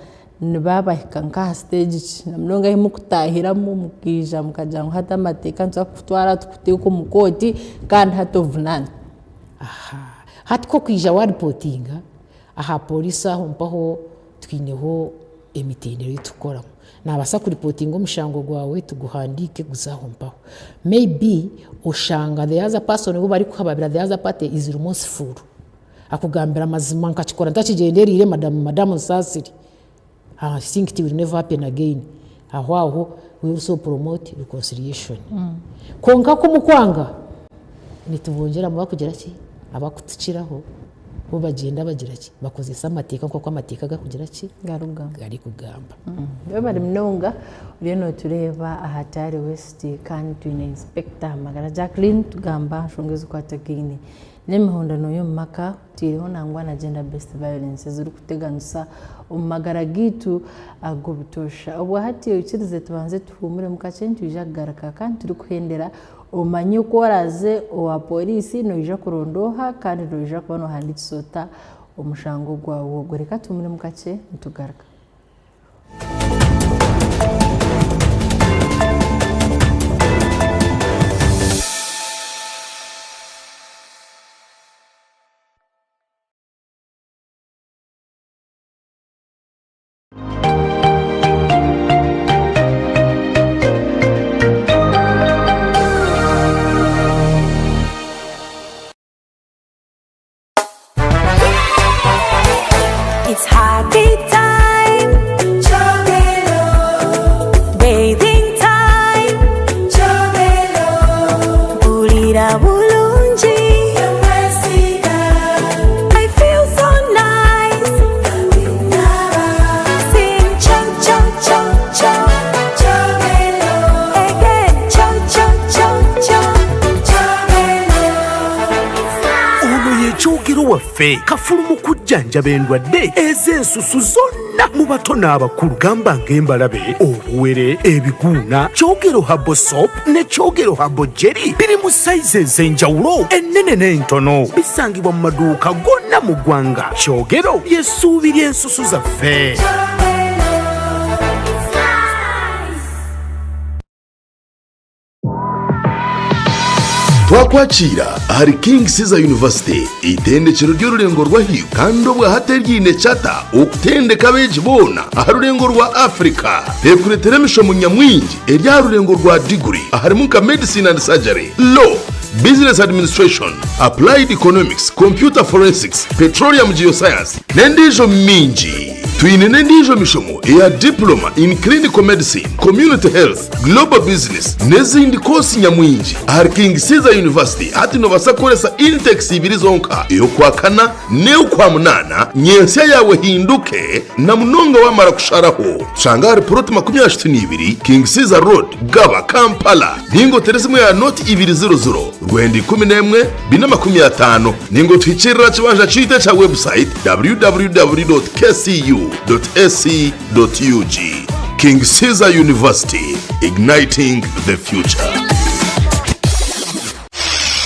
nibabahika nk'aha siteegi ki? Na munonga ahu murikutahiramu mukaija mukagira ngu hati amateeka nituza kukutwara tukuteeke omu kooti kandi hati ovunaanwe. Hati ku orikwija waaripotinga aha pooriisi aho mpaho twineho emitendera ei turikukoramu. Naabaasa kuripotinga omushango gwawe tuguhandiike guze aho mpaho. May be oshanga the other person ou barikuhababira the other party is remorseful akugambira amazima nkakikora ntakigyendereire madamu madamu nsaasire I think it will never happen again aho aho we also promote reconciliation. Kwonka ku mukwanga nitubongyeramu abakugira ki abakutukiraho bo bagyenda bagira ki bakozesa amateeka nk'oku amateeka garikugira ki garikugamba. Webare munonga oriyo notureeba aha Tare West kandi twine Inspector Magara Jacqueline tugamba aha nshonga ezikwatagaine n'emihondano y'omu maka oteireho nangwa na gender based violence ezirikuteganisa omu magara gaitu ag'obutoosha. Obwahati oikirize tubanze tuhuumuremu kakye nitwija kugaruka kandi turikuhendera omanye oku oraaze owa pooriisi noija kuronda oha kandi noija kuba noohandiikisa ota omushango gwawe ogwo. Reka tuhuumuremu kakye nitugaruka. Kyogero waffe kafulu mu kujjanjaba endwadde ez'ensusu zonna mu bato n'abakulu gamba ng'embalabe, obuwere, ebiguuna. Kyogero Herbal Soap ne Kyogero Herbal Jelly biri mu sayizi ez'enjawulo ennene n'entono. Bisangibwa mu maduuka gonna mu ggwanga. Kyogero ly'essuubi ly'ensusu zaffe. Twakwakiira ahari King Caesar University, eitendekero ry'orurengo rw'ahaiguru kandi obwahati eryiine charter okutendeka abeegi boona aha rurengo rwa Africa. Rekureetera emishomo nyamwingi eri aha rurengo rwa diguri aharimu nka Medicine and Surgery, Law, Business Administration, Applied Economics, Computer Forensics, Petroleum Geoscience n'endiijo mingi. Twine n'endiijo mishomo eya Diploma in Clinical Medicine, Community Health, Global Business n'ezindi koosi nyamwingi. Ahari King Caesar University hati noobaasa kukoresa intakes ibiri zonka, ey'okwakana n'ey'okwamunaana, nyentsya yaawe ehinduke na munonga waamara kusharaho. Tushanga ahari puroti 32, King Caesar Road, Gaba, Kampala. Ninga otere esimu ya noti ibiri ziro ziro, rwenda 11, 450. Ninga otuhikirire aha kibanja kyaitu ekya website www.kcu.ac.ug. King Caesar University, igniting the future.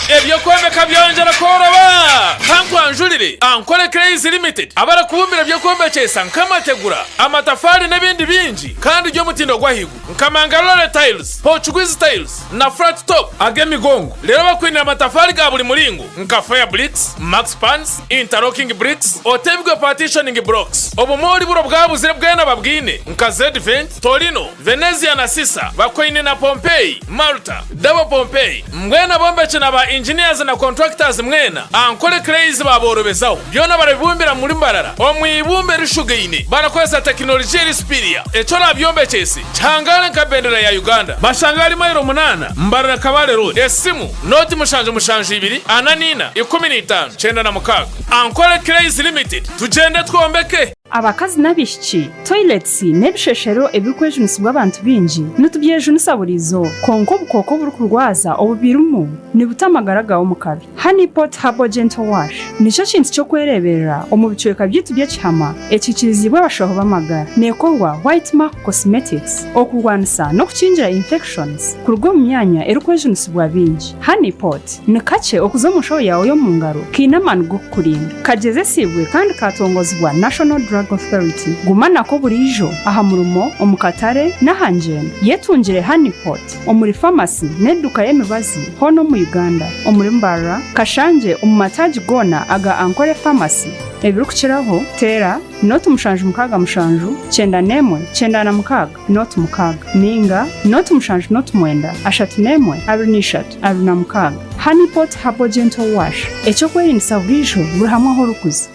Eby'okwombeka byongyera kworoba! Kankwanjurire Ankole Clays Limited abarikubumbira eby'okwombekyesa nk'amategura, amatafaari n'ebindi bingi kandi by'omutindo gw'ahaiguru nka Mangalore Tiles, Portuguese Tiles na Flat Top ag'emigongo. Reero bakwinire amatafaari ga buri muringo nka Fire Bricks, Max Pans, Interlocking Bricks, otebwe Partitioning Blocks. Obumoori buri obwabuzire bwena babwine nka Zedvent, Torino, Venezia na Sisa, Bakoine na Pompeii, Malta, Double Pompeii. Mbwenu abombeki na ba engineers na contractors mwena, Ankole Clays baaborobezaho. Byona barabibumbira muri Mbarara omu ibumba erishugaine barakozesa tekinolijiya eri superior. Eki orabyombekyese kihangare nka bendera ya Uganda. Bashanga ahari mailo munaana, Mbarara Kabale Road. Esimu, nooti mushanju mushanju ibiri, ana n'ina, 15, 96. Ankole Clays Limited, tugyende twombeke! Abakazi n'abaishiki, toilets n'ebisheshero ebirikwejunisibwa abantu baingi nitubyejunisa buri izooba. Kwonka obukooko oburikurwaza obubirimu nibuta amagara gaawe omu kabi. Honey Pot Herbal Gentle Wash nikyo kintu ky'okwereeberera omu bicweka byaitu by'ekihama ekiikiriziibwe abashaho b'amagara. Neekorwa White Mark Cosmetics okurwanisa n'okukingira infections kuruga omu myanya erikwejunisibwa baingi. Honey Pot ni kakye okuza omu nshaho yaawe y'omu ngaro kaine amaani g'okukurinda. Kagyezesiibwe kandi kaatongozibwa National Drug Authority. Guma nako buriijo aha murimo, omu katare n'aha ngyendo. Yetungire Honey Pot omuri famasi n'eduuka y'emibazi hoona omu Uganda, omuri Mbarara, Kashangye omu mataagi goona aga Ankole Pharmacy. Ebirikukiraho, teera nooti 767 91 96 nooti mukaaga ninga nooti mushanju nooti mwenda ashatu n'emwe abiri n'ishatu abiri na mukaaga. Honey Pot Herbal Gentle Wash, eky'okwerindisa buriijo buri hamwe ahu orikuza.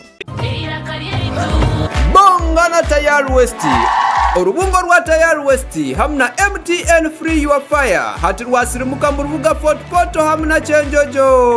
Bonga na Tayari West. Orubungo rwa Tayari West hamu na MTN Free Your Fire hati rwasirimuka mu rubuga Fort Portal hamu na Kyenjojo.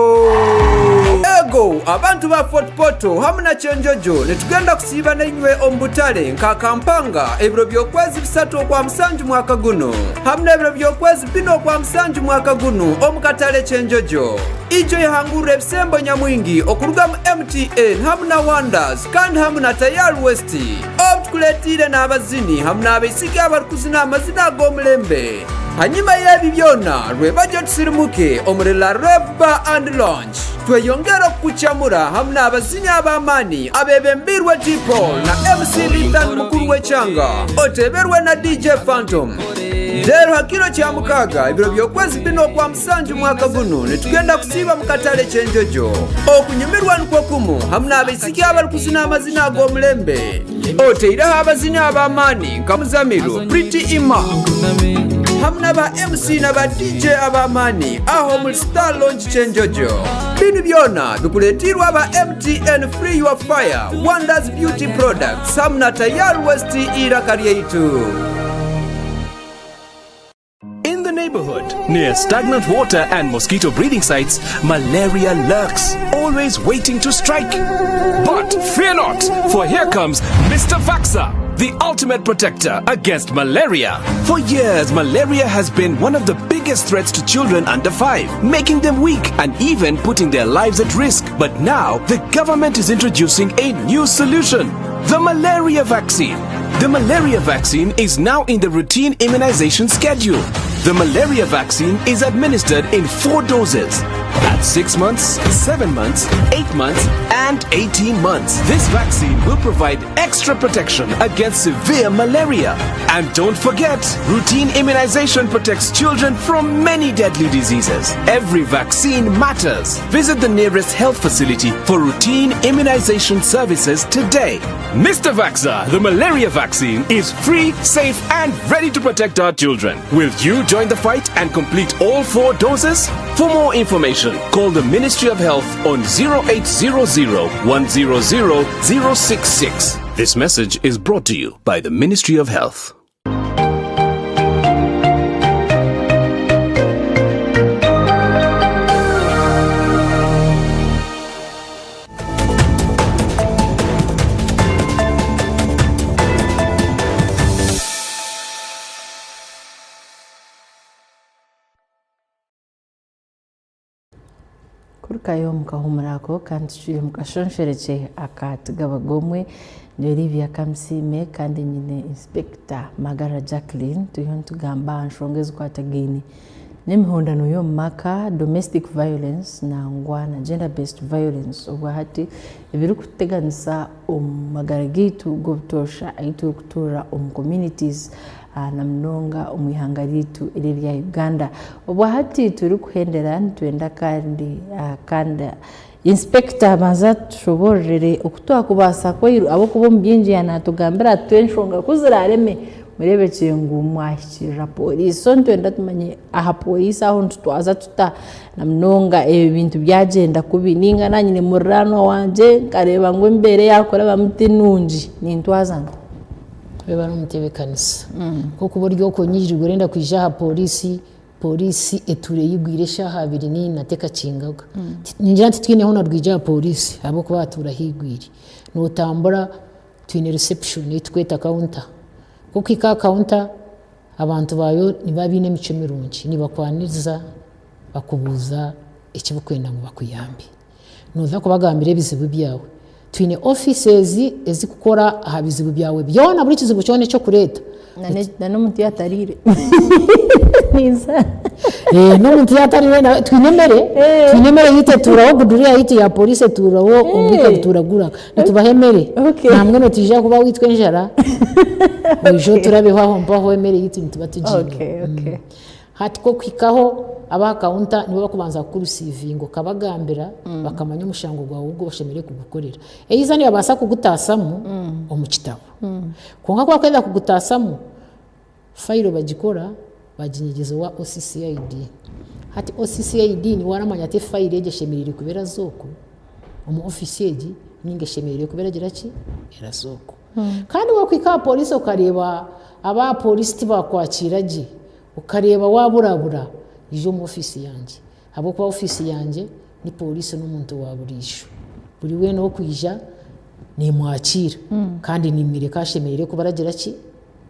Ego, abantu ba Fort Portal hamu na Kyenjojo nitugenda kusiiba nainywe omu butare nka Kampanga ebiro by'okwezi bisatu okwa musanju mwaka gunu hamu n'ebiro by'okwezi bina okwa musanju mwaka gunu omu katare Kyenjojo. Ijo ehangurire ebisembo nyamwingi okuruga mu MTN hamu na Wonders kandi hamu na Tayari West. Obu tukureeteire n'abazini hamu n'abaisiki abarikuzina amazina ag'omulembe. Hanyima y'ebi byona, rwebagye tusirimuke omuri La Reve Bar and Lounge tweyongere okukukyamura hamu n'abazini ab'amaani abebembeirwe T-Paul na MC Ethan mukuru w'ekyanga oteberwe na DJ Phantom. Reero ha kiro kya mukaaga ebiro by'okwezi bina okwa Musanju mwaka gunu nitugenda kusiiba mu katare k'enjojo. Okunyumirwa nikwo kumu hamu n'abaisiki abarikuzina amazina ag'omulembe. Oteireho abazini ab'amaani nka Muzamiru, Pretty Emma hamu na ba MC na ba DJ ab'amaani aha omuri Star Lounge Kyenjojo. Binu byona bikureeteirwe aba MTN Free Your Fire, Wonders Beauty Products hamu na Tayari West Eiraka Ryaitu. In the neighborhood. Near stagnant water and mosquito breeding sites, malaria lurks, always waiting to strike. But fear not, for here comes Mr. Vaxa, the ultimate protector against malaria. For years, malaria has been one of the biggest threats to children under 5, making them weak and even putting their lives at risk. But now, the government is introducing a new solution the malaria vaccine. The malaria vaccine is now in the routine immunization schedule. The malaria vaccine is administered in four doses at 6 months, 7 months, 8 months, and 18 months. This vaccine will provide extra protection against severe malaria. And don't forget, routine immunization protects children from many deadly diseases. Every vaccine matters. Visit the nearest health facility for routine immunization services today. Mr. Vaxa, the malaria vaccine, is free, safe, and ready to protect our children. Will you join the fight and complete all four doses? For more information, call the Ministry of Health on 0800 100 066. This message is brought to you by the Ministry of Health. Kurukayo omu kahuumuro ako kandi tucwire omu kashonshorekye aka Tugaba Gomwe ndi Olivia Kamusiime kandi nyine Inspector Magara Jacqueline turiyo nitugamba aha nshonga ezikwatagaine n'emihondano y'omu maka, domestic violence nangwa na gender based violence obwahati ebirikututeganisa omu magara gaitu g'obutoosha ahu turikutuura omu communities na munonga omu ihanga ryaitu eri erya Uganda. Obwahati turikuhendera nitwenda kandi kandi Inspector abanze atushoboororere oku twakubaasa ahabw'okuba omu bingi yaaba naatugambira ati enshonga ku ziraareme mureebekye ngu mwahikiirira pooriisi. So nitwenda tumanye aha pooriisi aho nitutwaza tuta na munonga ebintu byagyenda kubi nainga naanye nyine muriraanwa wangye nkareeba ngu embeera ei arikurabamu ti nungi, nintwaza nta? Reeba n'omutebeekanisa. Nk'okuba ori okwo onyigirirwe orenda kwija aha pooriisi, Pooriisi etuura eyigwire eshaaha abiri n'eina tekakingaga. Ningira nti titwine hoona rwija aha pooriisi ahabw'okuba hatuura haigwire. Nootambura twine reception ei turikweta counter. Ku orikuhika aha counter abantu baayo nibaba baine emicwe mirungi, nibakwaniriza bakubuuza eki barikwenda ngu bakuyambe. Nooza kubagambira ebizibu byawe. Twine offices ezikukora aha bizibu byawe byona, buri kizibu kyona eki orikureeta. Na n'omuntu yaaba atariire. N'omuntu yaaba atariire nawe twine emere, twine emere yaitu etuuraho guduriya yaitu ya pooriisi etuuraho omwika gutuura guraka. Nitubaha emere. Nambwenu otiija kuba waitwa enjara, oije oturabeho aho mpaho emere yaitu nituba tugiine. Hati ku okuhikaho, ab'aha counter nibo barikubanza kukurusiivinga okabagambira bakamanya omushango gwawe ogu bashemereire kugukorera. Either nibabaasa kugutaasamu omu kitabo, kwonka ku barikwenda kugutaasamu, fayiro bagikora baginyegyeza owa OCCID. Hati OCCID niwe aramanya ati efayiro egi eshemereire kuba eraza oku, omu ofiisi egi ninga eshemereire kuba eragira ki, eraza oku. Kandi wakuhika aha pooriisi okareeba aba pooriisi tibakwakiira gye, Okareeba waaburabura, ija omu ofiisi yangye. Ahabw'okuba ofiisi yangye ni pooriisi n'omuntu wa buriijo. Buri weena orikwija nimwakiira kandi nimworeka ahu ashemereire kuba aragira ki?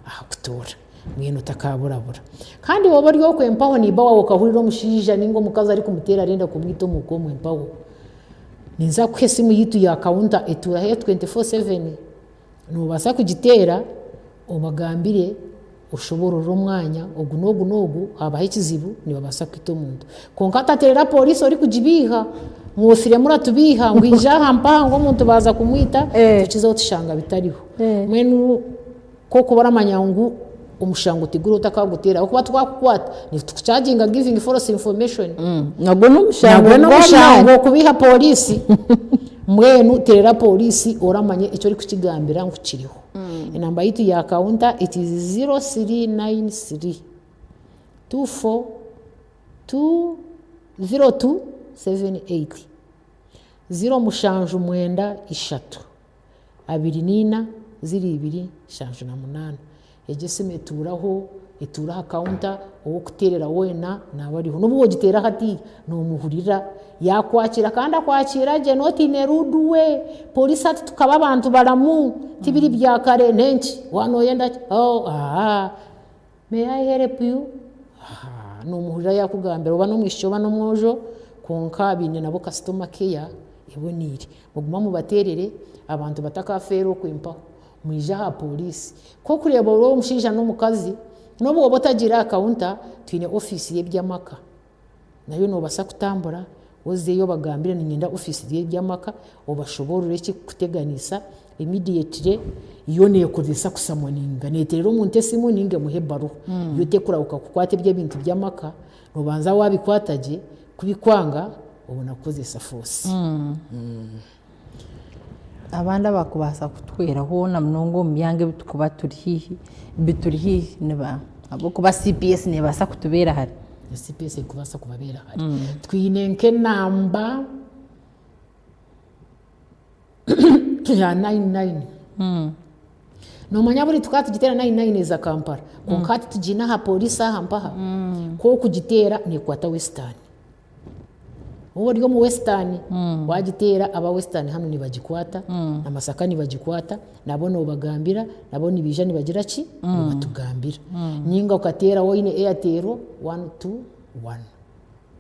Ahakutuura. Mbwenu otakaaburabura. Kandi waaba ori okwe mpaho neiba waawe okahurira omushaija nainga omukazi arikumuteera arenda kumwita omuka omwe mpaho, ninza kukuha esimu yaitu ya counter etuuraho eya 24/7. Noobaasa kugiteera obagambire oshoboorore omwanya ogu n'ogu n'ogu haabaho ekizibu nibabaasa kwita omuntu. Kwonka otateerera pooriisi orikugibiiha ngu ofire muratubiiha ngu ija aha mpaha ngu omuntu baaza kumwita tukizeho tushanga bitariho. Mbwenu ku orikuba oramanya ngu omushango tiguriho otakaguteera ahabw'okuba twakukwata nitukucaaginga giving false information. Nagwo n'omushango Nagwo n'omushango kubiiha pooriisi. Mbwenu teerera pooriisi oramanya eki orikukigambira ngu kiriho. Enamba yaitu ya counter it is 0393 24 0278 0793 24 02 78. Egyo esimu etuuraho. etuura aha counter, ow'okuteerera weena naaba ariho. N'obu wogiteera hatiiya, noomuhurira yaakwakiira kandi akwakiira gye not in a rude way. Pooriisi hati tukaba abantu baramu, tibiri bya kare n'enki, waaba nooyenda ki, oh ahaa, may I help you? Ahaa, noomuhurira yaakugambira oba n'omwishiki oba n'omwojo kwonka baine nabo customer care eboneire. Mugume mubateerere abantu batakaafeera okwe mpaho. Mwije aha pooriisi. Ku orikureeba ori omushaija n'omukazi, n'obu wooba otagiire aha counter, twine ofiisi y'eby'amaka. Nayo noobaasa kutambura ozeyo obagambire niinyenda ofiisi y'eby'amaka, obashoboorore ekirikukuteganisa, immediately yo neekozesa kusamoninga, neeteerera omuntu esimu nainga emuha ebaruha. Yo terikurahuka kukwata eby'ebintu by'amaka, noobanza waabikwata gye, ku bikwanga obona kukozesa force. Abandi abakubaasa kutuhwera hoona munonga omu byanga ebi turikuba turi haihi bituri haihi ni baaha? Ahabw'okuba CPS neebaasa kutubeera hare. CPS erikubaasa kubabeera hare. Twine nk'enamba ya nayini nayini. Noomanya buri tukaba tugiteera nayini nayini eza Kampala kwonka hati tugiine aha pooriisi aha mpaha. Ku orikugiteera neekwata Western. Waaba ori omu Western waagiteera aba Western hanu nibagikwata na Masaka nibagikwata nabo noobagambira nabo nibaija nibagira ki? Nibatugambira. Nainga okateera waaba oine Airtel 121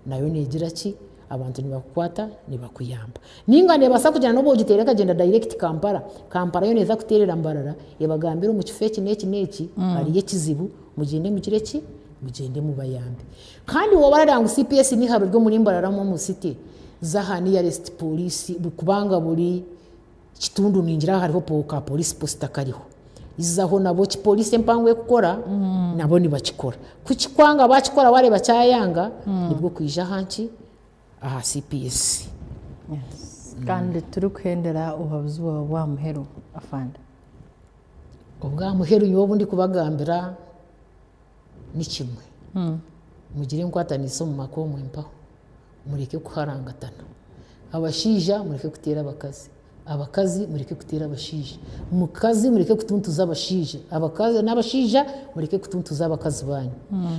nayo neegira ki? Abantu nibakukwata nibakuyamba. Nainga neebaasa kugira n'obu ogiteera ekagyenda direct Kampala, Kampala yo neeza kuteerera Mbarara ebagambire omu kifo eki n'eki n'eki hariyo ekizibu mugyende mugire ki? Mugyende mubayambe. Kandi waaba orareeba ngu CPS n'eiharo ry'omuri Mbarara omu omu city, za aha nearest police kubanga buri kitundu ningira hariho ka police post akariho. Izaho nabo eki police empango erikukora nabo nibakikora. Ku kikwanga baakikora waareeba kyayanga, nibwo okwija aha nki? Aha CPS. Kandi turikuhendera obuhabuzi bwawe bw'aha muheru afande. Obw'aha muheru nyowe obu ndikubagambira ni kimwe, mugire enkwatanisa omu maka omwe mpaho, mureke kuharangatana. Abashaija mureke kuteera abakazi, abakazi mureke kuteera abashaija, mukazi mureke kutuntuza abashaija, n'abashaija mureke kutuntuza abakazi baanyu.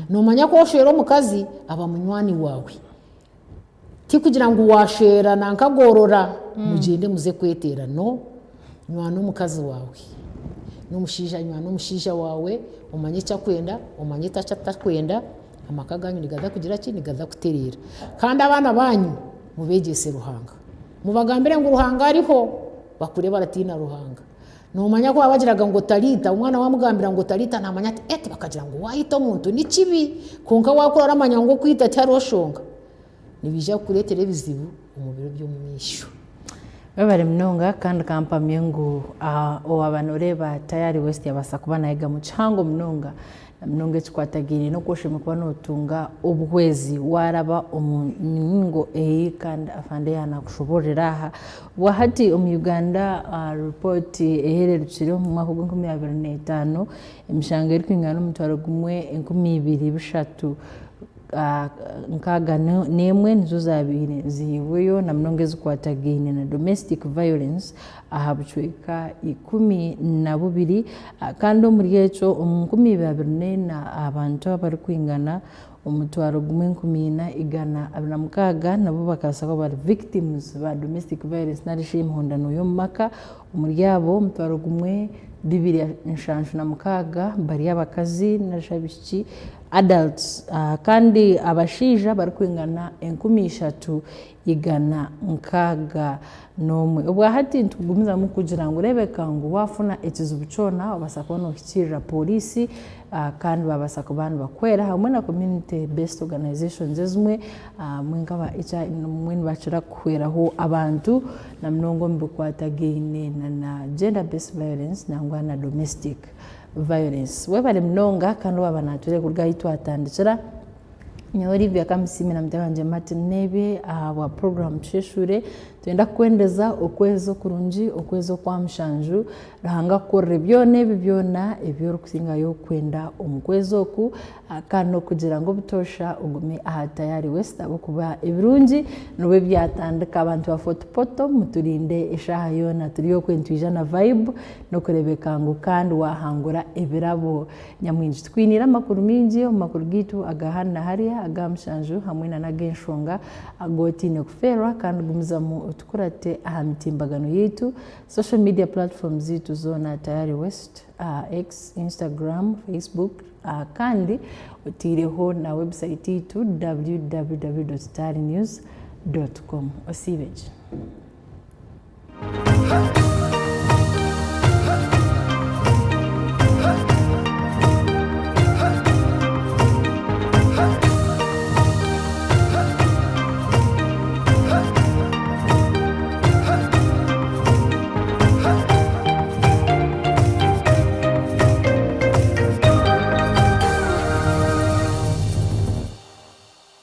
Noomanya ku oshwera omukazi aba munywani waawe, tikugira ngu waashwera nanka agorora mugyende muze kweteera, no, nywana omukazi waawe n'omushaija nywana omushaija waawe omanye eki akwenda omanye eki atarikwenda amaka gaanyu nigaza kugira ki, nigaza kutereera. Kandi abaana baanyu mubeegyese Ruhanga, mubagambire ngu Ruhanga ariho bakure baratiina Ruhanga. Noomanya ku baabagiraga ngu otariita, omwana waamugambira ngu otariita naamanya ati eti bakagira ngu waayita omuntu ni kibi, kwonka waakura oramanya ngu okwita tihariho shonga, nibiija kukureetera ebizibu omu biro by'omumaisho. Webare munonga kandi kampamye ngu owaaba noreeba Tayari West yabaasa kuba nayegamu kihango munonga na munonga ekikwatagaine n'oku oshemereire kuba notunga obuhwezi waaraba omu miringo ei kandi afande yaaba nakushoboororera aha. Obwahati omu Uganda ripooti ehererukire omu mwaka ogw'enkumi abiri n'etaano emishango erikwingana omutwaro gumwe 2003 61 nizo zaabaire zihairweyo na munonga ezikwatagaine na domestic violence aha bucweka 12 kandi omuri ekyo omu 2024 abantu abarikwingana omutwaro gumwe 4426 nabo bakabaasa kuba bari victims ba domestic violence narishi emihondano y'omu maka omuri abo omutwaro gumwe 276 bari abakazi narishi abaishiki adults kandi abashaija barikwingana 3161. Obwahati nitukugumizamu kugira ngu reebeka ngu waafuna ekizibu kyona obaasa kuba noohikiirira pooriisi kandi baabaasa kuba nibakuhwera hamwe na community based organisations ezimwe hamwe nk'aba HIV nibakira kuhweraho abantu na munonga omu bikwatagaine na gender based violence nangwa na domestic violence. Webare munonga kandi waaba naatureeba kuruga ahu twatandikira, nyowe Olivia Kamusiime na mutabani wangye Martin Neebe ahabwa puroguraamu Tusheshure. Twenda kukwendeza okwezi okurungi, okwezi okwa mushanju, Ruhanga akukorere byona ebi byona ebi orikusingayo kwenda omu kwezi oku, kandi n'okugira ngu obutoosha ogume aha Tayari West ahabw'okuba ebirungi nibwo byatandika. Abantu ba Fort Portal muturinde eshaaha yoona turi okwe nitwija na vibe n'okureebeka ngu kandi waahangura ebirabo nyamwingi. Tukwiniire amakuru maingi omu makuru gaitu aga hanu na hariya, aga mushanju hamwe nana ag'enshonga agu otaine kufeerwa kandi gumizamu otukurate aha mitimbagano yaitu, social media platforms zaitu zoona Tayari West aha X, Instagram, Facebook kandi otaireho na website yaitu www.tayarinews.com. Osiibe gye.